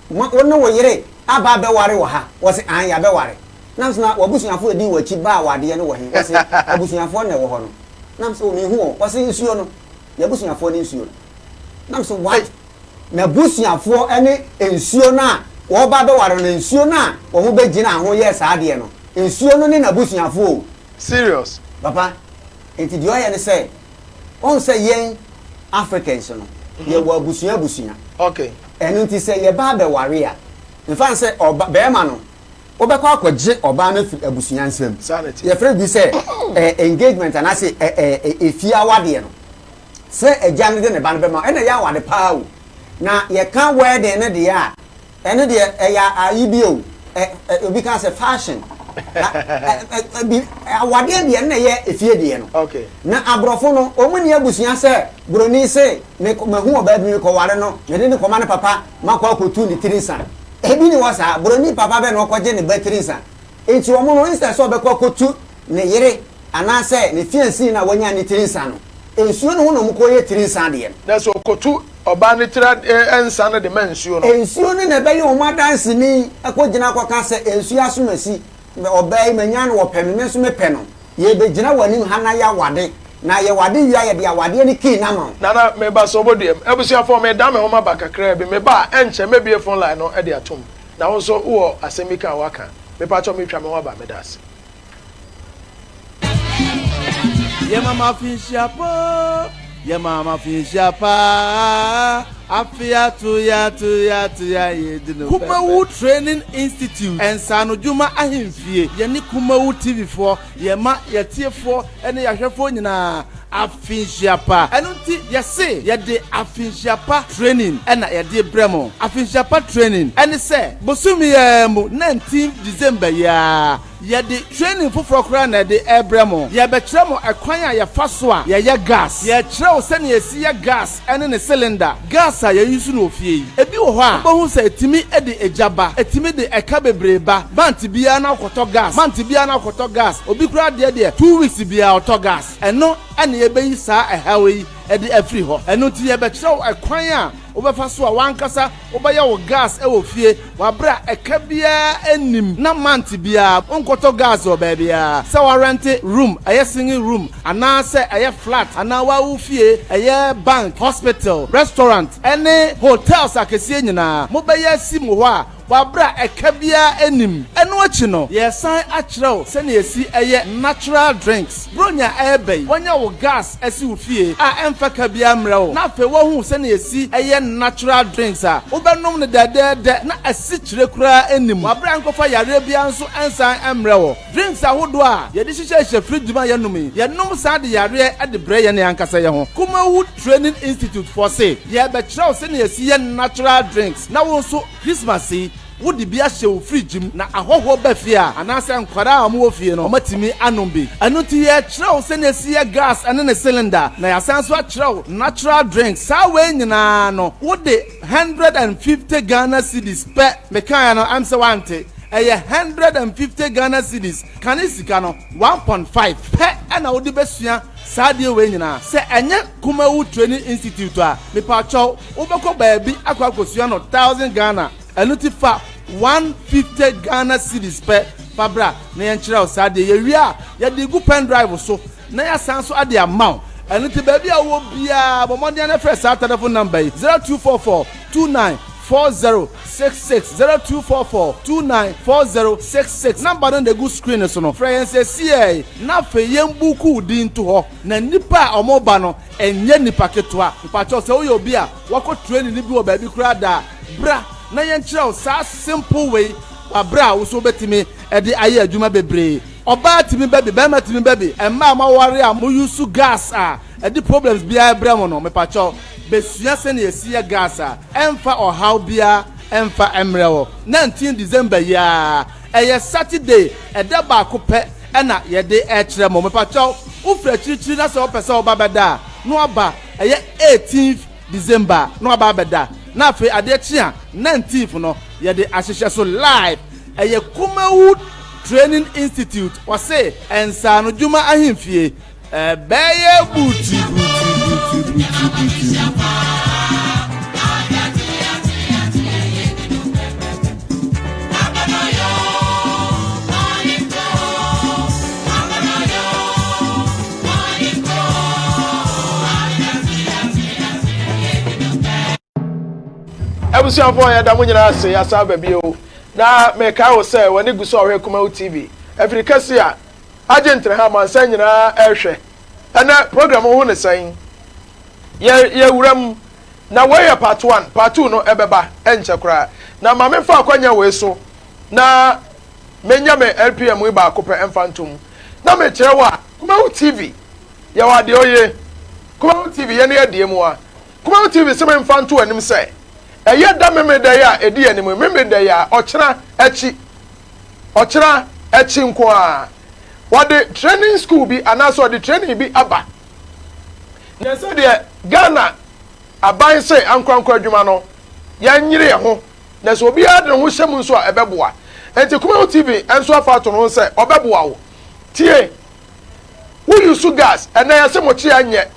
Ma wo ne wo yere aba abɛware wɔ ha? Wɔse, Aane, yɛabɛware. Na mese, Na w'abusuafoɔ a ɛdii w'akyi baa awadeɛ no wɔ he? Wɔse, Abusuafoɔ na ɛwɔ hɔ no. Na mese, Oh, menhu wɔn. Wɔse, Nsuo no. Y'abusuafoɔ ne nsuo no. Na mese, What? N'abusuafoɔ ne nsuo no a wɔreba abɛware no, nsuo no a wɔbɛgyinaa ho yɛɛ saa adeɛ no, nsuo no ne n'abusuafoɔ o. Serious? Papa, enti deɛ ɔyɛ ne sɛ, Woahu sɛ yɛn Africans no, yɛwɔ abusua abusua. Okay. Ɛno nti sɛ yɛba abɛware a, mfa no sɛ ɔba, barima no, wobɛkɔ akɔgye ɔbaa no afiri abusua nsam. Saa na ɛteɛ. Yɛfrɛ bi sɛ eh, engagement anaasɛ eh, eh, eh, efie awadeɛ no. Sɛ agya no de ne ba no bɛma wo, ɛna ɛyɛ awade paa o. Na yɛka wedding no deɛ a, Ɛno deɛ ɛyɛ ayi bi o, ɛ ɛ obi ka sɛ fashion. Na ɛ ɛ ɛ bi awadeɛ deɛ na ɛyɛ efie deɛ no. Okay. Na aborɔfo no wɔn nni abusua sɛ buroni se me mahu ɔbaa bi mekɔware no mede no kɔma ne papa makɔ akɔtu ne tiri nsa. Ebi ni hɔ saa. Buroni papa bɛ na ɔkɔgye ne ba tiri nsa. Nti wɔn no instead sɛ ɔbɛkɔ akɔtu ne yere anaasɛ ne fiancee no a wanya ne tiri nsa no, nsuo no ho na wɔkɔyɛ tiri nsa adeɛ no. Na sɛ ɔkɔtu Ɔbaa no tiri adeɛ nsa no de ma nsuo no. Nsuo no na ɛbɛyɛ wɔn adanseni akɔgyina akɔka sɛ, Nsuo asomasi, ɔbaa yi, manya no, ɔpɛ me, me nso mepɛ no. Yɛrebɛgyina w'anim ha na yɛawade, na yɛwade wie a, yɛde awadeɛ no key no ama wo. Nana, meba sɛ ɔbɔduam. Abusuafoɔ, meredan me ho maba kakraa bi. Meba a, ɛnkyɛ mɛbue phone line no de atom. Na wo nso wowɔ asɛm bi ka a woaka. Mepakyɛw meretwa me ho aba. Meda ase. Yɛma mo afinhyia pa, yɛma mo afinhyia pa, afe ato yɛ ato yɛ ato yɛ a yɛdi no pɛpɛ. Kumawu Training Institute, Nsaanodwuma Ahemfie, yɛne Kumawu TV foɔ, yɛma yɛatiefoɔ ne yɛahwɛfoɔ nyinaa afinhyia pa. Ɛno nti yɛse yɛde afinhyia pa training na yɛde rebrɛ mo. Afinhyia pa training ɛne sɛ bosome yi ara mu 19 December yi ara yɛde training foforɔ koraa na yɛde rebrɛ mo. Yɛrebɛkyerɛ mo ɛkwan a yɛfa so a yɛyɛ gas. Yɛrekyerɛ wo sɛnea yɛsi yɛ gas ɛne ne cylinder. Gas a yɛ use no wɔ fie yi, ebi wɔ hɔ a wobɛhu sɛ ɛtumi de egya ba, ɛtumi de ɛka bebree ba. Month biara na wokɔtɔ gas, month biara na wokɔtɔ gas. Obi koraa deɛ deɛ 2 weeks biara ɔtɔ gas. Ɛno na yɛbɛyi saa ɛhaw yi de afiri hɔ. Ɛno nti yɛbɛkyerɛ wo ɛkwan a wobɛfa so a w'ankasa wobɛyɛ wo gas wɔ fie wɔ aberɛ a ɛka biara nnim na month biara wonkɔtɔ gas wɔ baabiara, sɛ woarɛnte room, ɛyɛ single room anaasɛ ɛyɛ flat anaa woa wo fie, ɛyɛ bank, hospital, restaurant ne hotels akɛseɛ nyinaa mobɛyɛ asi mo hɔ a. wɔ aberɛ a ɛka biara nnim. Ɛno akyi no, yɛresan akyerɛ wo sɛnea yɛsi yɛ natural drinks. Buronya a ɛreba yi, woanya wo gas asi wo fie a ɛmfa ka biara mmrɛ wo, na afei woahu sɛnea yɛsi yɛ natural drinks a wobɛnom no dɛdɛɛdɛ na asikyire koraa nni mu wɔ aberɛ a ɛnkɔfa yareɛ biara nso nsan mmrɛ wo. Drinks ahodoɔ a yɛde hyehyɛhyehyɛ fridge mu a yɛnom yi, yɛnom saa de yareɛ de brɛ yɛn ankasa yɛn ho. Kumawu Training Institute foɔ se yɛrebɛkyerɛ wo sɛnea yɛsi yɛ natural drinks na wo nso Christmas yi wode bi ahyɛ wo fridge mu na ahɔhoɔ ba fie a anaasɛ nkwadaa a wɔwɔ fie no wɔatumi anom bi. Ɛno nti yɛrekyerɛ wo sɛnea yɛsi yɛ gas ne ne cylinder na yɛasan nso akyerɛ wo natural drinks. Saa wei nyinaa no wode 150 Ghana cedis pɛ, mekaeɛ no ɛm sɛ woante. Ɛyɛ 150 Ghana cedis, kane sika no, 1.5 pɛ na wode bɛsua saa adeɛ wei nyinaa. Sɛ ɛnyɛ Kumawu Training Institute a, mepakyɛw, wobɛkɔ baabi akɔ akɔsua no thousand Ghana. Ɛno nti fa 150 Ghana cedis pɛ fa bra na yɛnkyerɛ wo saa adeɛ. Yɛwie a, yɛde regu pen drive so na yɛasan nso de ama wo. Ɛno nti baabi a wowɔ biara, bɔ mmɔden ara na frɛ saa telephone number yi, 0244 29 40 66 0244 29 40 66 Number no na egu screen no so no. Frɛ yɛn sɛsiɛi na afei yɛn buuku wo din nto hɔ. Na nnipa a wɔn ba no ɛnyɛ nnipa ketewa. Mpakyɛw sɛ woyɛ obi a wakɔ training no bi wɔ baabi koraa da a, bra na yɛnkyerɛ wo saa simple wei wɔ aberɛ a wo nso wobɛtumi de ayɛ adwuma bebree. Ɔbaa tumi ba bi, barima tumi ba bi, mmaa a moaware a mo use gas a ɛde problems biara brɛ mo no, mepakyɛw besua sɛnea yɛsi yɛ gas a ɛmfa ɔhaw biara mfa mmrɛ wo. 19 December yi ara, ɛyɛ Saturday, ɛda baako pɛ na yɛde rekyerɛ mo. Mepakyɛw, wofiri akyirikyiri na sɛ wopɛ sɛ woba bɛda a, na waba, ɛyɛ 18th December na waba abɛda, na afei adeɛ kye a, 19th no yɛde ahyehyɛ so live. Ɛyɛ Kumawood Training Institute, wɔse Nsaanodwuma Ahemfie. Ɛbɛyɛ buti buti buti buti buti. Abusuafoɔ yɛda mo nyinaa ase yɛasan aba bio na mekae wo sɛ w'ani gu so a ɔhwɛ Kumawu TV afiri kɛse a agye ntraha amansan nyinaa ɛrehwɛ. Ɛnɛ program wo ho ne sɛn? Yɛ yɛwura mu. Na wei yɛ part one, part two no ɛbɛba ɛnkyɛ koraa. Na ma memfa akwanya wei so na menya me LPM yi baako pɛ ɛmfa ntom. Na mekyerɛ wo a, Kumawu TV yɛwɔ adeɛ oye. Kumawu TV yɛne adie mu a. Kumawu TV se memfa nto anim sɛ ɛyɛ da Memeda yi a ɛdi anim yi, Memeda yi a ɔkyena akyi. Ɔkyena akyi nko ara, wɔde training school bi anaasɛ wɔde training bi aba. Na sɛdeɛ Ghana aban se ankorankoro adwuma no, yɛnyere yɛn ho, na sɛ obiara de ne ho hyɛ mu nso a, ɛbɛboa. Enti Kumawu TV nso afa ato ne ho sɛ ɔbɛboa wo. Tie, wo use gas, ɛnnɛ yɛse mokyea nyɛ.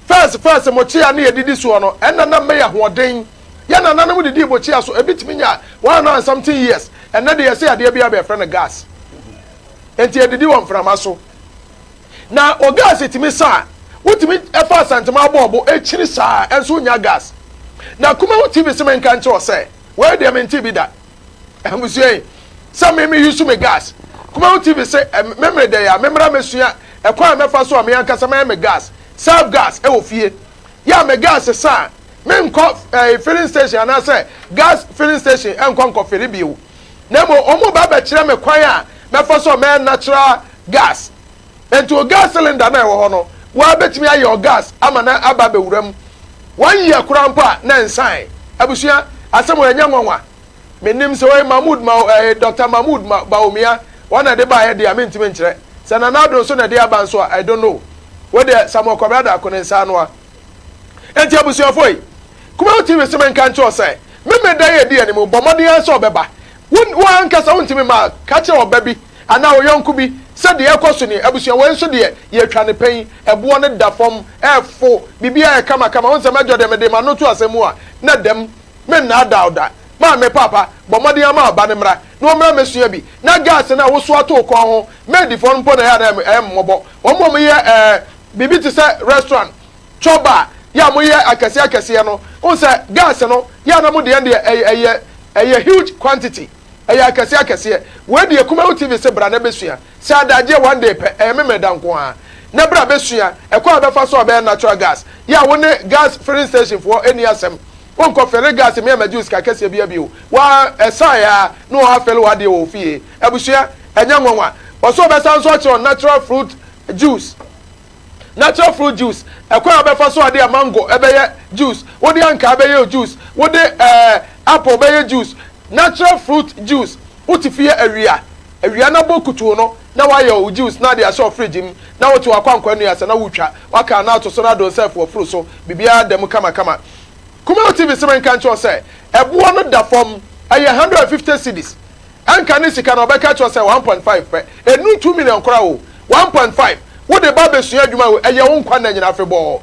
First first mokyea ne yɛdidi soɔ no, ɛnna na mmɛyɛ ahoɔden. Yɛn nananom didii bokyea so, ebi tumi nya 100 and something years. Ɛnnɛ de yɛse adeɛ biara bɛyɛfrɛ no gas. Enti yɛdidi wɔ mframa so. Na o gas tumi sa a, wotumi fa Asantema abɔɔbo kyini saa a, ɛnso wonnya gas. Na Kumawu TV se menka nkyerɛ wo sɛ, wei deɛ mentee bi da. Abusua yi, sɛ me me use me gas. Kumawu TV se memere dɛ yi a, memmra mɛsua ɛkwan a mɛfa so a me ankasa mɛyɛ me gas, self gas, wɔ fie. Yɛ a me gas sa a, menkɔ eh, filling station anaasɛ gas filling station nkɔ nkɔfele bio. Na mmom wɔn ba bɛkyerɛ me kwan a mɛfa so a mɛyɛ natural gas. Enti o gas cylinder no a ɛwɔ hɔ no, woa bɛtumi ayɛ o gas ama no aba abɛwura mu. One year koraa mpo a na ɛnsae. Abusua, asɛm wei ɛnyɛ nwanwa. Mennim sɛ ɔyɛ Mahmood ma eh, Doctor Mahmood ma Bawumia wɔn na ɛde baeɛ deɛ a mentumi nkyerɛ. Sɛ Nana Addo nso na ɛde aba nso a, I don't know. Wo deɛ Samuel Kwabena Darko ne nsa anoa. Enti abusuafoɔ yi, Kumawu TV se menka nkyerɛ wo sɛ, Memeda yi a ɛdi anim, bɔ mmɔden ara sɛ ɔbɛba. Wo, wo ankasa wontumi mma a, ka kyerɛ ɔba bi anaa wo yɔnko bi sɛ deɛ ɛrekɔ so nie. Abusua, wei nso deɛ, yɛretwa no pɛn, ɛboɔ no da fam, ɛrefo, biribiara yɛ kamakama. Wohu sɛ mɛdwɔ deɛ mede m'ano to asɛm mu a, na dɛm. Mennaadaa wo da. Maame, Paapa, bɔ mmɔden ara ma ɔba no mmra, na ɔmmra mmɛsua bi. Na gas no a wosoa to wo kɔn ho, maidfoɔ no mpo na ɛyɛ a na ɛyɛ mmɔbɔ. Wɔn a wɔyɛ ɛɛ biribi te sɛ restaurant, chop bar, yɛ a moyɛ akɛseɛ akɛseɛ no, wohu sɛ gas no, yɛ a na mo deɛ deɛ ɛyɛ ɛyɛ. Ɛyɛ huge quantity. Ɛyɛ akɛseɛ akɛseɛ. Wei deɛ Kumawu TV se bra na bɛsua. Sɛ adagyeɛ one day pɛ, ɛyɛ Memeneda nko ara. Na bra bɛsua ɛkwan a wobɛfa so a bɛyɛ natural gas. Yɛ a wo ne gas filling station foɔ nni asɛm. Wonkɔ fele gas mmea mmɛgye wo sika kɛseɛ biara bio. Wo ara ɛsaeɛ ara na wɔn afele w'adeɛ wɔ wo fie. Abusua, ɛnyɛ nwanwa. Ɔse ɔbɛsan nso akyerɛ wo natural fruit juice. Natural fruit juice, ɛkwan a wobɛfa so ade a mango bɛyɛ juice, wode ankaa bɛyɛ juice, wode ɛɛ apple bɛyɛ juice. Natural fruit juice, wote fie awia, awia na bɔ kutuu no na woayɛ wo juice na ade ahyɛ wo fridge mu na wote w'akwankwa nnua ase na wotwa, waka na ato so na ado nsa afu w'afuru so, biribiara da mu kamakama. Kumawu TV se menka nkyerɛ wo sɛ ɛboɔ no da fam, ɛyɛ 150 cedis. Ɛnka ne sika no ɔbɛka akyerɛ wo sɛ 1.5 pɛ, ɛnnu 2 million koraa o. 1.5 Wode ba bɛsua adwuma wei, ɛyɛ wo nkwa nna nyinaa afebɔɔ.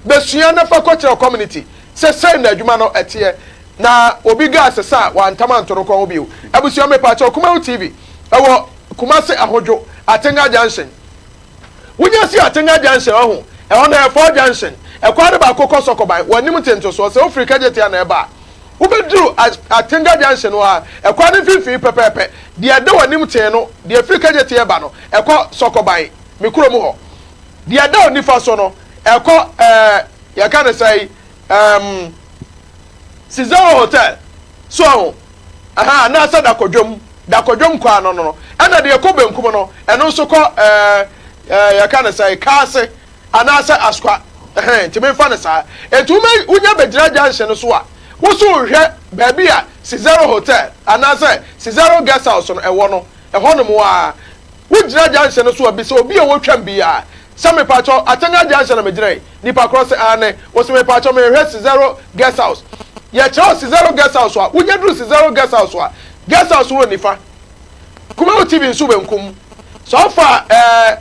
Bɛsua na fa kɔkyerɛ wo community sɛ sei na adwuma no ɛteɛ. Na obi gas sa a, wantam anto no kɔn ho bio. Abusua mepaakyɛw, Kumawu TV ɛwɔ Kumasi Ahodwo, Atenga Junction. Wonya si Atenga Junction ɔho, ɛhɔ no ɛyɛ four junction. Ɛkwan no baako kɔ Sɔkɔban, w'anim ntentesoɔ, sɛ wofiri Kagyetia na ɛba a. Wobɛduru Atenga Junction hɔ a, ɛkwan no mfimfini pɛpɛɛpɛ, deɛ ɛda w'anim tee no, deɛ ɛfiri Kagyetia reba no, ɛkɔ Sɔkɔban, me kurom hɔ. Deɛ ɛda wo nifa so no, ɛkɔ ɛɛ, yɛka no sɛn, ɛɛm, Cizero Hotel, so ahu? Aha, anaasɛ Dakɔdwom, Dakɔdwom kwan no no. Ɛna deɛ ɛkɔ benkum no, ɛno nso kɔ ɛɛ, ɛɛ, yɛka no sɛn, Kaase. Anaasɛ askwa, ɛhɛn, nti memfa no saa. Enti woma wonya bɛgyina junction no so a, wo so wohwɛ baabi a Cizero Hotel anaasɛ Cizero Guest House no ɛwɔ no, ɛhɔnom ara. Wogyina junction no so a, bisa obi a ɔretwam biara sɛ, Mepakyɛw, Atenga junction na megyina yi? Nipa korɔ se, Aane. Wose, Mepakyɛw, merehwɛ Cizero Guest House. Yɛkyerɛ wo Cizero Guest House a, wonya duru Cizero Guest House a, Guest House no wɔ nifa, Kumawu TV nso benkum. Sɛ ɔfa ɛɛ.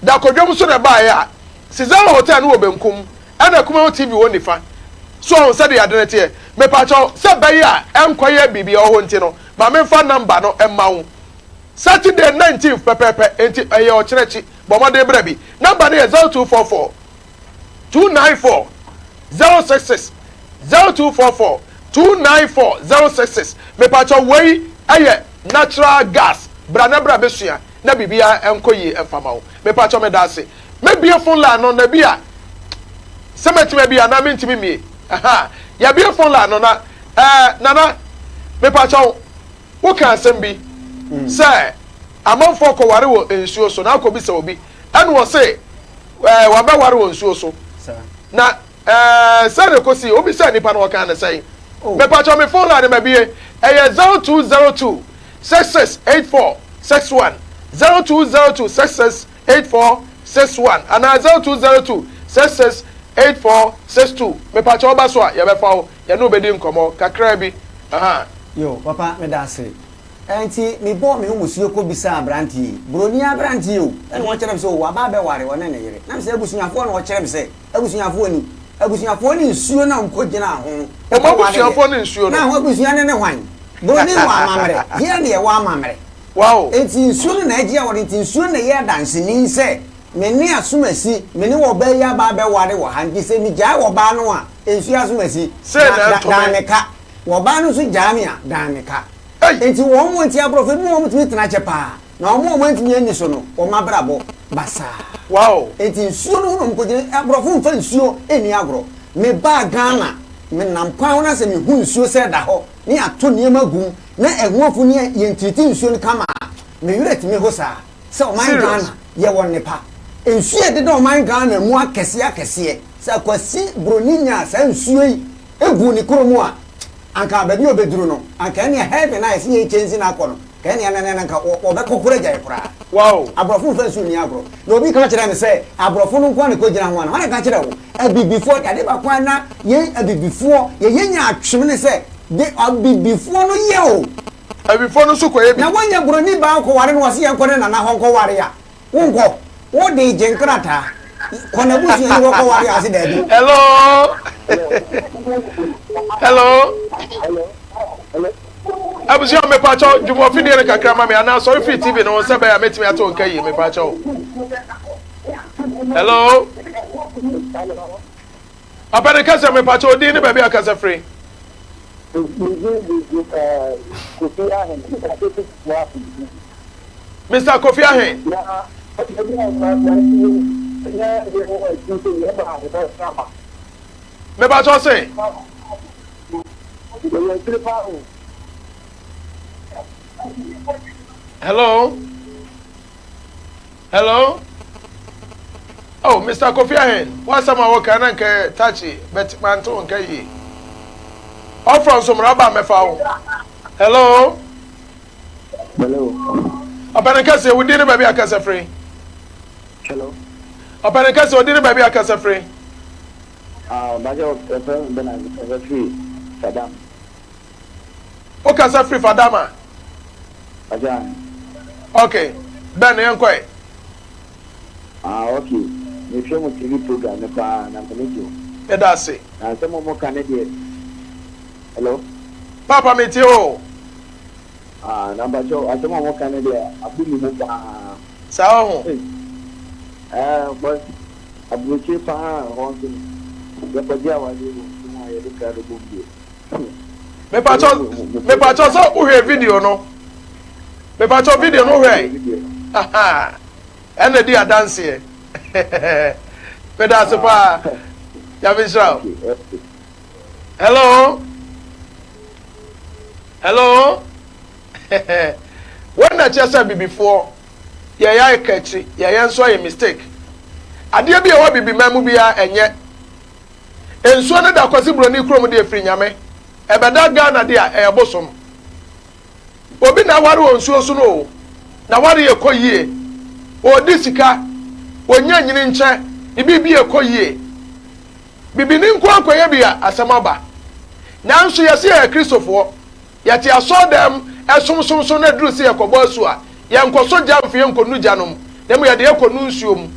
Da kɔdwam so na ɛbaeɛ a, Cesaro Hotel no wɔ benkum ɛna Kumawu TV wɔ nifa. So wahu sɛdeɛ ade no teɛ? Mepakyɛw, sɛ ɛbɛyɛ a ɛnkɔyɛ biribi a ɛwɔ hɔ nti no, ma memfa number no mma wo. Saturday 19th pɛpɛɛpɛ, enti ɛyɛ ɔkyena akyi. Bɔ mmɔden bra bi. Number no yɛ 0244 294 066, 0244 294 066. Mepakyɛw, wei yɛ natural gas. Bra na bra bɛsua. na biribiara nkɔ yie mfa ma wo. Mepakyɛw medaase. Mɛbue phone line no na bi a sɛ mɛtumi abue anaa mentumi mmue. Ahaa yɛabue phone line no na ɛɛ Nana mepakyɛw woka asɛm bi sɛ amanfoɔ kɔware wɔ nsuo so na akɔbisa obi ɛna ɔse ɛɛ wabɛware wɔ nsuo so na ɛɛ sɛ na ɛkɔsi wobisa nipa no ɔkaa ne sɛn? Mepakyɛw me phone line no mabue ɛyɛ 0202 66 84 61 0202 66 84 61 anaa 0202 66 84 62 Mepakyɛ woba so a yɛbɛfa wo yɛne wo bɛdi nkɔmmɔ kakraa bi ahaa. Yo, papa meda ase. Ɛnti me bɔɔ me ho musuo kɔ bisaa abranteɛ yi, broni abranteɛ o, ɛna ɔkyerɛ me sɛ o waba abɛware ɔne ne yere. Na me sɛ abusuafoɔ na ɔkyerɛ me sɛ abusuafoɔ ni, abusuafoɔ ne nsuo na ɔmkɔ gyinaa ho Wɔn abusuafoɔ ne nsuo no. Na ho abusua no ne hwan? Broni wɔ amammerɛ, yɛn na yɛwɔ amammerɛ. Wow. Enti nsuo no na agye aware, nti nsuo no na ɛyɛ adanseni sɛ me ne asomasi, me ne ɔbaa yi aba abɛware wɔ ha, nti sɛ megyae ɔbaa no a, nsuo asomasi, Sei na ɛnto dan me. me ka. Ɔbaa no nso gyaa me a, dan me ka. Ei! Enti wɔn nti aborɔfo ebi wɔ hɔ wɔtumi tena kyɛ paa, na wɔn a wɔantumi anni so no, wɔn abrabɔ basaa. Wow. Enti nsuo no ho na wɔkɔgyina, aborɔfo mfa nsuo nni agorɔ. Mebaa Ghana, menam kwan ho na sɛ mehu nsuo sɛ ɛda hɔ, ne yɛato nneɛma agu mu na ɛho afu ne yɛntiriti nsuo no kama a, me werɛ tumi ho saa sɛ ɔman Serious. Ghana yɛwɔ nnepa. Nsuo a ɛdeda ɔman Ghana mu akɛseɛ akɛseɛ, sɛ Kwasi Broni nyaa saa nsuo yi guu ne kuro mu a, anka baabi a ɔbɛduru no, anka ɛnneɛ heaven a yɛse yɛrekyɛnsi no akɔ no, anka ɛnneɛ na na anka wɔbɛkɔ koro agyae koraa. Wow. Aborɔfo mfa nsuo nni agorɔ. Na obi ka kyerɛɛ me sɛ aborɔfo no nko ara na ɛkɔgyina ho ana? Hwan na ɛka kyerɛɛ wo? Abibifoɔ, ade baako a na yɛn abibifoɔ yɛyɛ nyaatwom ne sɛ, de abibifoɔ no yɛ o. Abibifoɔ no nso kɔyɛ bi. Na woanya buroni baa nkɔware no ɔse yɛnkɔ ne nana hɔ nkɔware a, wonkɔ. Wode gye nkrataa. Kɔ n'abusuani hɔ kɔware a, ɔse daabi. Hello. Hello. Abusua mepakyɛw dwom afidie no kakra ma me anaa sɔre firi TV no ho sɛ bɛyɛ a mɛtumi ate wo nka yie mepakyɛw. Hello. Papa ne kasa mepakyɛw odin ne baabi a kasa firi. Kofi Ahen. Mr. Kofi Ahen. Mebatɔ se. Hello. Hello. Oh, Mr. Kofi Ahen, w'asɛm a wɔka na nka tachi, but mante wo nka yie. Ɔfrɔ nso mmara ba mɛfa wo. Hello. Hello. Ɔpɛne kɛseɛ, wo din ne baabi a kasa firi. Hello. Ɔpɛne kɛseɛ, wo din ne baabi a kasa firi. Ah, Bajɛ, ɛfɛ Bernard, kasa firi Fadam. Wo kasa firi Fadama? Bajɛ ahen. Okay, Ben yɛn kɔɛ. Ah ok, mehwɛ mo TV program no paa na m'ani gye ho. Yɛda ase. Na nsɛm a wɔka no deɛ, hello. Paapa metie wo o. Ah na mpakyɛw asɛm a wɔka no deɛ abu me mu paa. Saa ɔho. Ei, ɛɛ but aburokyire paa ɛhɔ nso no, yɛkɔgye awadeɛ wɔ nsuo mu a yɛde krado bom deɛ. Mepakyɛw mepakyɛw sɛ wohwɛ video no. Mepakyɛw video no wohwɛ. Aha. Ɛna di adanseɛ. Meda ase paa. Nyame nhyira wo. Hello. Hello. Wɔn na kyerɛ sɛ bibifoɔ yɛyɛ ayɛ kakyiri yɛyɛ nso ayɛ mistake. Adeɛ bi a ɛwɔ bibiman mu biara ɛnyɛ. Nsuo no da Kwasi Broni kurom deɛ firi Nyame. Ɛbɛda Ghana deɛ a ɛyɛ bosom. Obi na aware wɔ nsuo so no o, n'aware yɛ kɔ yie. Ɔredi sika, ɔnya nyini nkyɛ, ne biribi yɛ kɔ yie. Bibini nko akɔyɛ bi a asɛm aba. Nanso yɛse yɛyɛ Kristofoɔ. Yɛte asɔɔdan mu som som so na ɛduru sɛ yɛkɔbɔ asu a, yɛnkɔsɔ gya mfa yɛnkɔnu gya no mu, na mmom yɛde yɛkɔnu nsuo mu.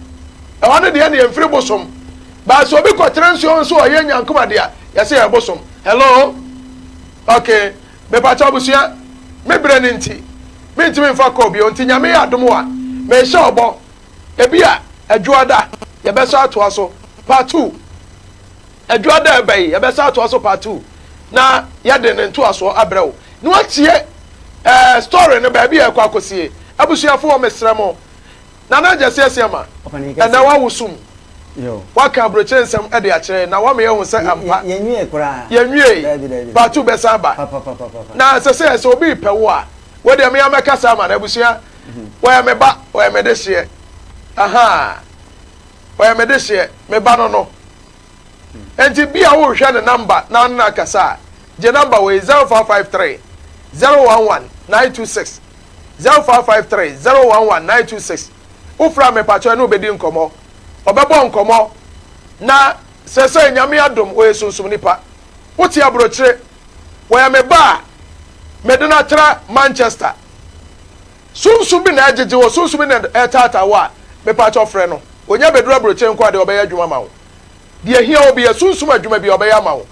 Ɛhɔ no deɛ ɛne yɛmfiri bosom. But sɛ obi kɔtena nsuo ho sɛ ɔyɛ nyankoma deɛ a, yɛse yɛyɛ bosom. Hello? Okay. Mepakyɛ abusua, me berɛ no nti, mentumi mfa call bio, nti Nyame yɛ adom a, mehyɛ ɔbɔ, ebia Adwoada yɛbɛsan atoa so, part 2. Adwuma da a ɛba yi, yɛbɛsan atoa so part 2 na yɛde ne ntoasoɔ abrɛ wo na watie eh, story no baabi a ɛkɔ akɔsie. Abusuafoɔ, mesrɛ mo, Nana Agyasi Asiamah, ɛnɛ wawo sum, waka aburokyire nsɛm de akyerɛ na wama yɛahu sɛ ampa yɛnwiei, part 2 bɛsan aba. Na ɛsɛ sɛ sɛ obi repɛ wo a, wo deɛ me ara mɛkasa ama no, abusua, wɔyɛ me ba, wɔyɛ me dehyeɛ, ahaa. Ɔyɛ me dehyeɛ, me ba no no. Enti bi a worehwɛ ne number na wo ne no akasa a, gye number wei, 0553 011 926, 0553 011 926. Wofrɛ a mepakyɛw ɛne wo bɛdi nkɔmmɔ. Ɔbɛbɔ nkɔmmɔ na sɛsɛɛ Nyame adom ɔyɛ sunsum nipa. Wote aburokyire, wɔyɛ me ba a mede no atra Manchester. Sunsum bi na ɛgyegye wo, sunsum bi na ɛretaataa wo a, mepaakyɛw frɛ no. Onya bɛduru aburokyire nko a deɛ ɔbɛyɛ adwuma ama wo. Deɛ ɛhia wo biara, sunsum adwuma biara ɔbɛyɛ ama wo.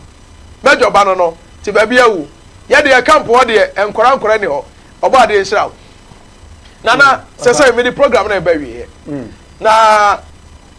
Mɛdwɔ ba no no, te baabi awu. Yɛ deɛ camp hɔ deɛ, nkɔra nkɔra nni hɔ. Ɔbɔ adeɛ nhyira wo. Nana, sɛsɛi mede program no reba awieɛ. Na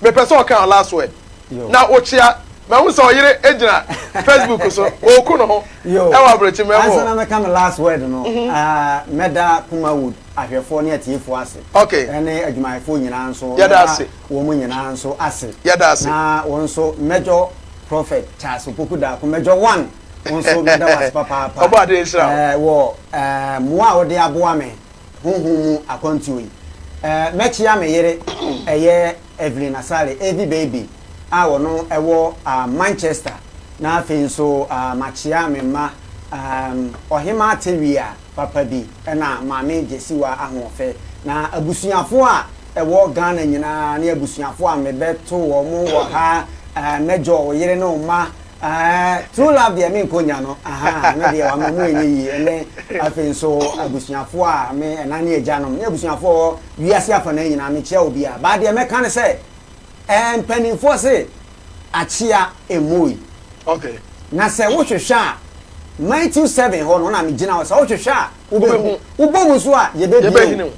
mepɛ sɛ ɔka last word. Na wokyea, mahu sɛ ɔyere gyina Facebook so, ɔreku ne ho ɛwɔ aburokyi mɛmu. Ansa na mɛka me last word no, mhm. ah, mɛda Kumawood ahwɛfoɔ ne atiefoɔ ase. Okay. Ɛne adwumayɛfoɔ nyinaa nso. Yɛda ase. Wɔn nyinaa nso ase. Yɛda ase. Na wɔn nso mɛdɔ Prophet Charles Opoku Daako mɛdɔ one. Wɔn nso mɛda wɔn ase papaapa. Ɔbɔ adeɛ nhyira. Ɛɛ wɔ ɛɛ mmoa a wɔde aboa me. honhom mu akwantuo yi. Mɛkyea me yere ɛyɛ Evelyn Asare, Evie Baby, a ɔno ɛwɔ Manchester, na afei nso makyea me mma Ɔhemaa Tewia papa bi ɛna Maame Gyesiwa Ahoɔfɛ, na abusuafoɔ a ɛwɔ Ghana nyinaa ne abusuafoɔ a mebɛto wɔn wɔ ha, mɛdjɔ wo yere ne wo mma Ɛɛ true love deɛ me nkɔ nya no ahaa ɛno deɛ wama mu ɛnyɛ yie ɛnɛ afei nso abusuafoɔ a me ɛna ne agyanom ne abusuafoɔ wɔ wiase afanaa nyinaa mekyia obiara baa deɛ mɛka ne sɛ ɛɛ mpanimfoɔ se akyea mmoi okay na sɛ wohwehwɛ a Matthew 7 hɔ no na megyina hɔ sɛ wohwehwɛ a wobɛhu wobɔ mu nso a yɛbɛbie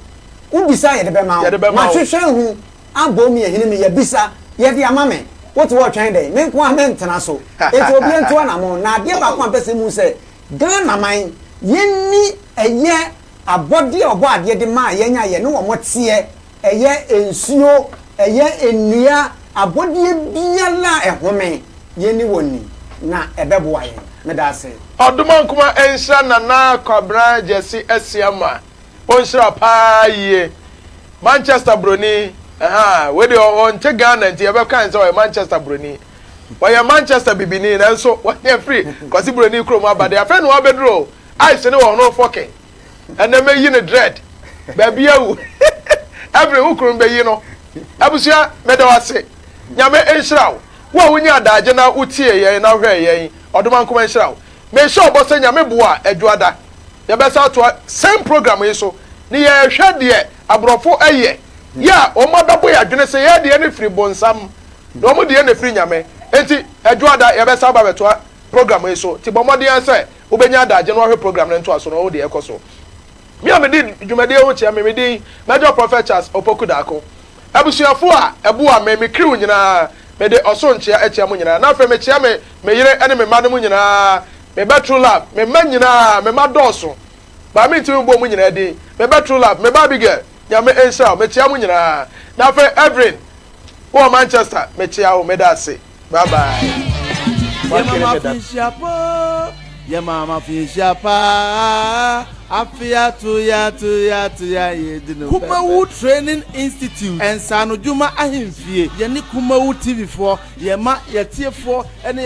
wo wobisa yɛde bɛma wo mahwehwɛ hu Abom yɛ hene me yɛbisa yɛde ama me wote hɔ retwɛn dɛn me nko ara mentena so enti obiara ntu anamɔn na adeɛ baako a mpɛ sɛ mu sɛ Ghana man, yɛnni ɛyɛ abɔdeɛ a ɔbɔ adeɛ de maa yɛn a yɛne wɔn teɛ, ɛyɛ nsuo, ɛyɛ nnua, abɔdeɛ biara a ɛhome, yɛnni wɔn ni, na ɛbɛboa yɛn. Meda ase. Ɔdomankoma nhyira Nana Kwabena Gyasi Asiamah. Ɔnhyira paa yie. Manchester broni, ɛhaa, wei deɛ ɔnte Ghana nti yɛbɛka sɛ ɔyɛ Manchester broni. Ɔyɛ Manchester bibini nanso wanya firi Kwasi Broni kurom aba deɛ afei na wabɛduru o. Ice ne wɔ no fɔkin. Ɛnɛ mɛyi no dread. Baabi awu. Every wo kunu bɛyi no. Abusua, meda wo ase. Nyame nhyira wo. Wo a wonya adagye na wotie yɛn na wohwɛɛ yɛn, Ɔdomankoma nhyira wo. Mehyɛ ɔbɔ sɛ Nyame boa a, Adwoada, yɛbɛsan atoa same program yi so ne yɛrehwɛ deɛ aborɔfo yɛ yɛ a wɔn abɛbɔ yɛn adwene sɛ yɛn deɛ no firi bonsam na wɔn deɛ na ɛfiri Nyame. Enti Adwoada yɛbɛsan aba abɛtoa program yi so. Nti bɔ mmɔden ara sɛ wobɛnya adagye na woahwɛ program no ntoaso na woahu deɛ ɛrekɔ so. Me a medi dwumadie ho kyea me, me din Major Prophet Charles Opoku Darko. Abusuafoɔ a ɛboa me, me crew nyinaa, mede ɔsoro nkyea akyia mo nyinaa. Na afei mekyea me me yere ne me mma no mo nyinaa, me ba True Love, me mma nyinaa, me mma dɔɔso, but mentumi mbɔ mo nyinaa din, me ba True Love, me ba Abigail, Nyame nhyira wo, mekyea mo nyinaa. Na afei Evelyn, wowɔ Manchester, mekyea wo, meda ase. Bye bye. Yɛ mama finhyia po, yɛ mama finhyia pa, afe ato ya to ya to ya yɛ di no. Kumawu Training Institute, Nsaanodwuma Ahemfie, yɛne Kumawu TV foɔ, yɛma yɛtiefoɔ ne.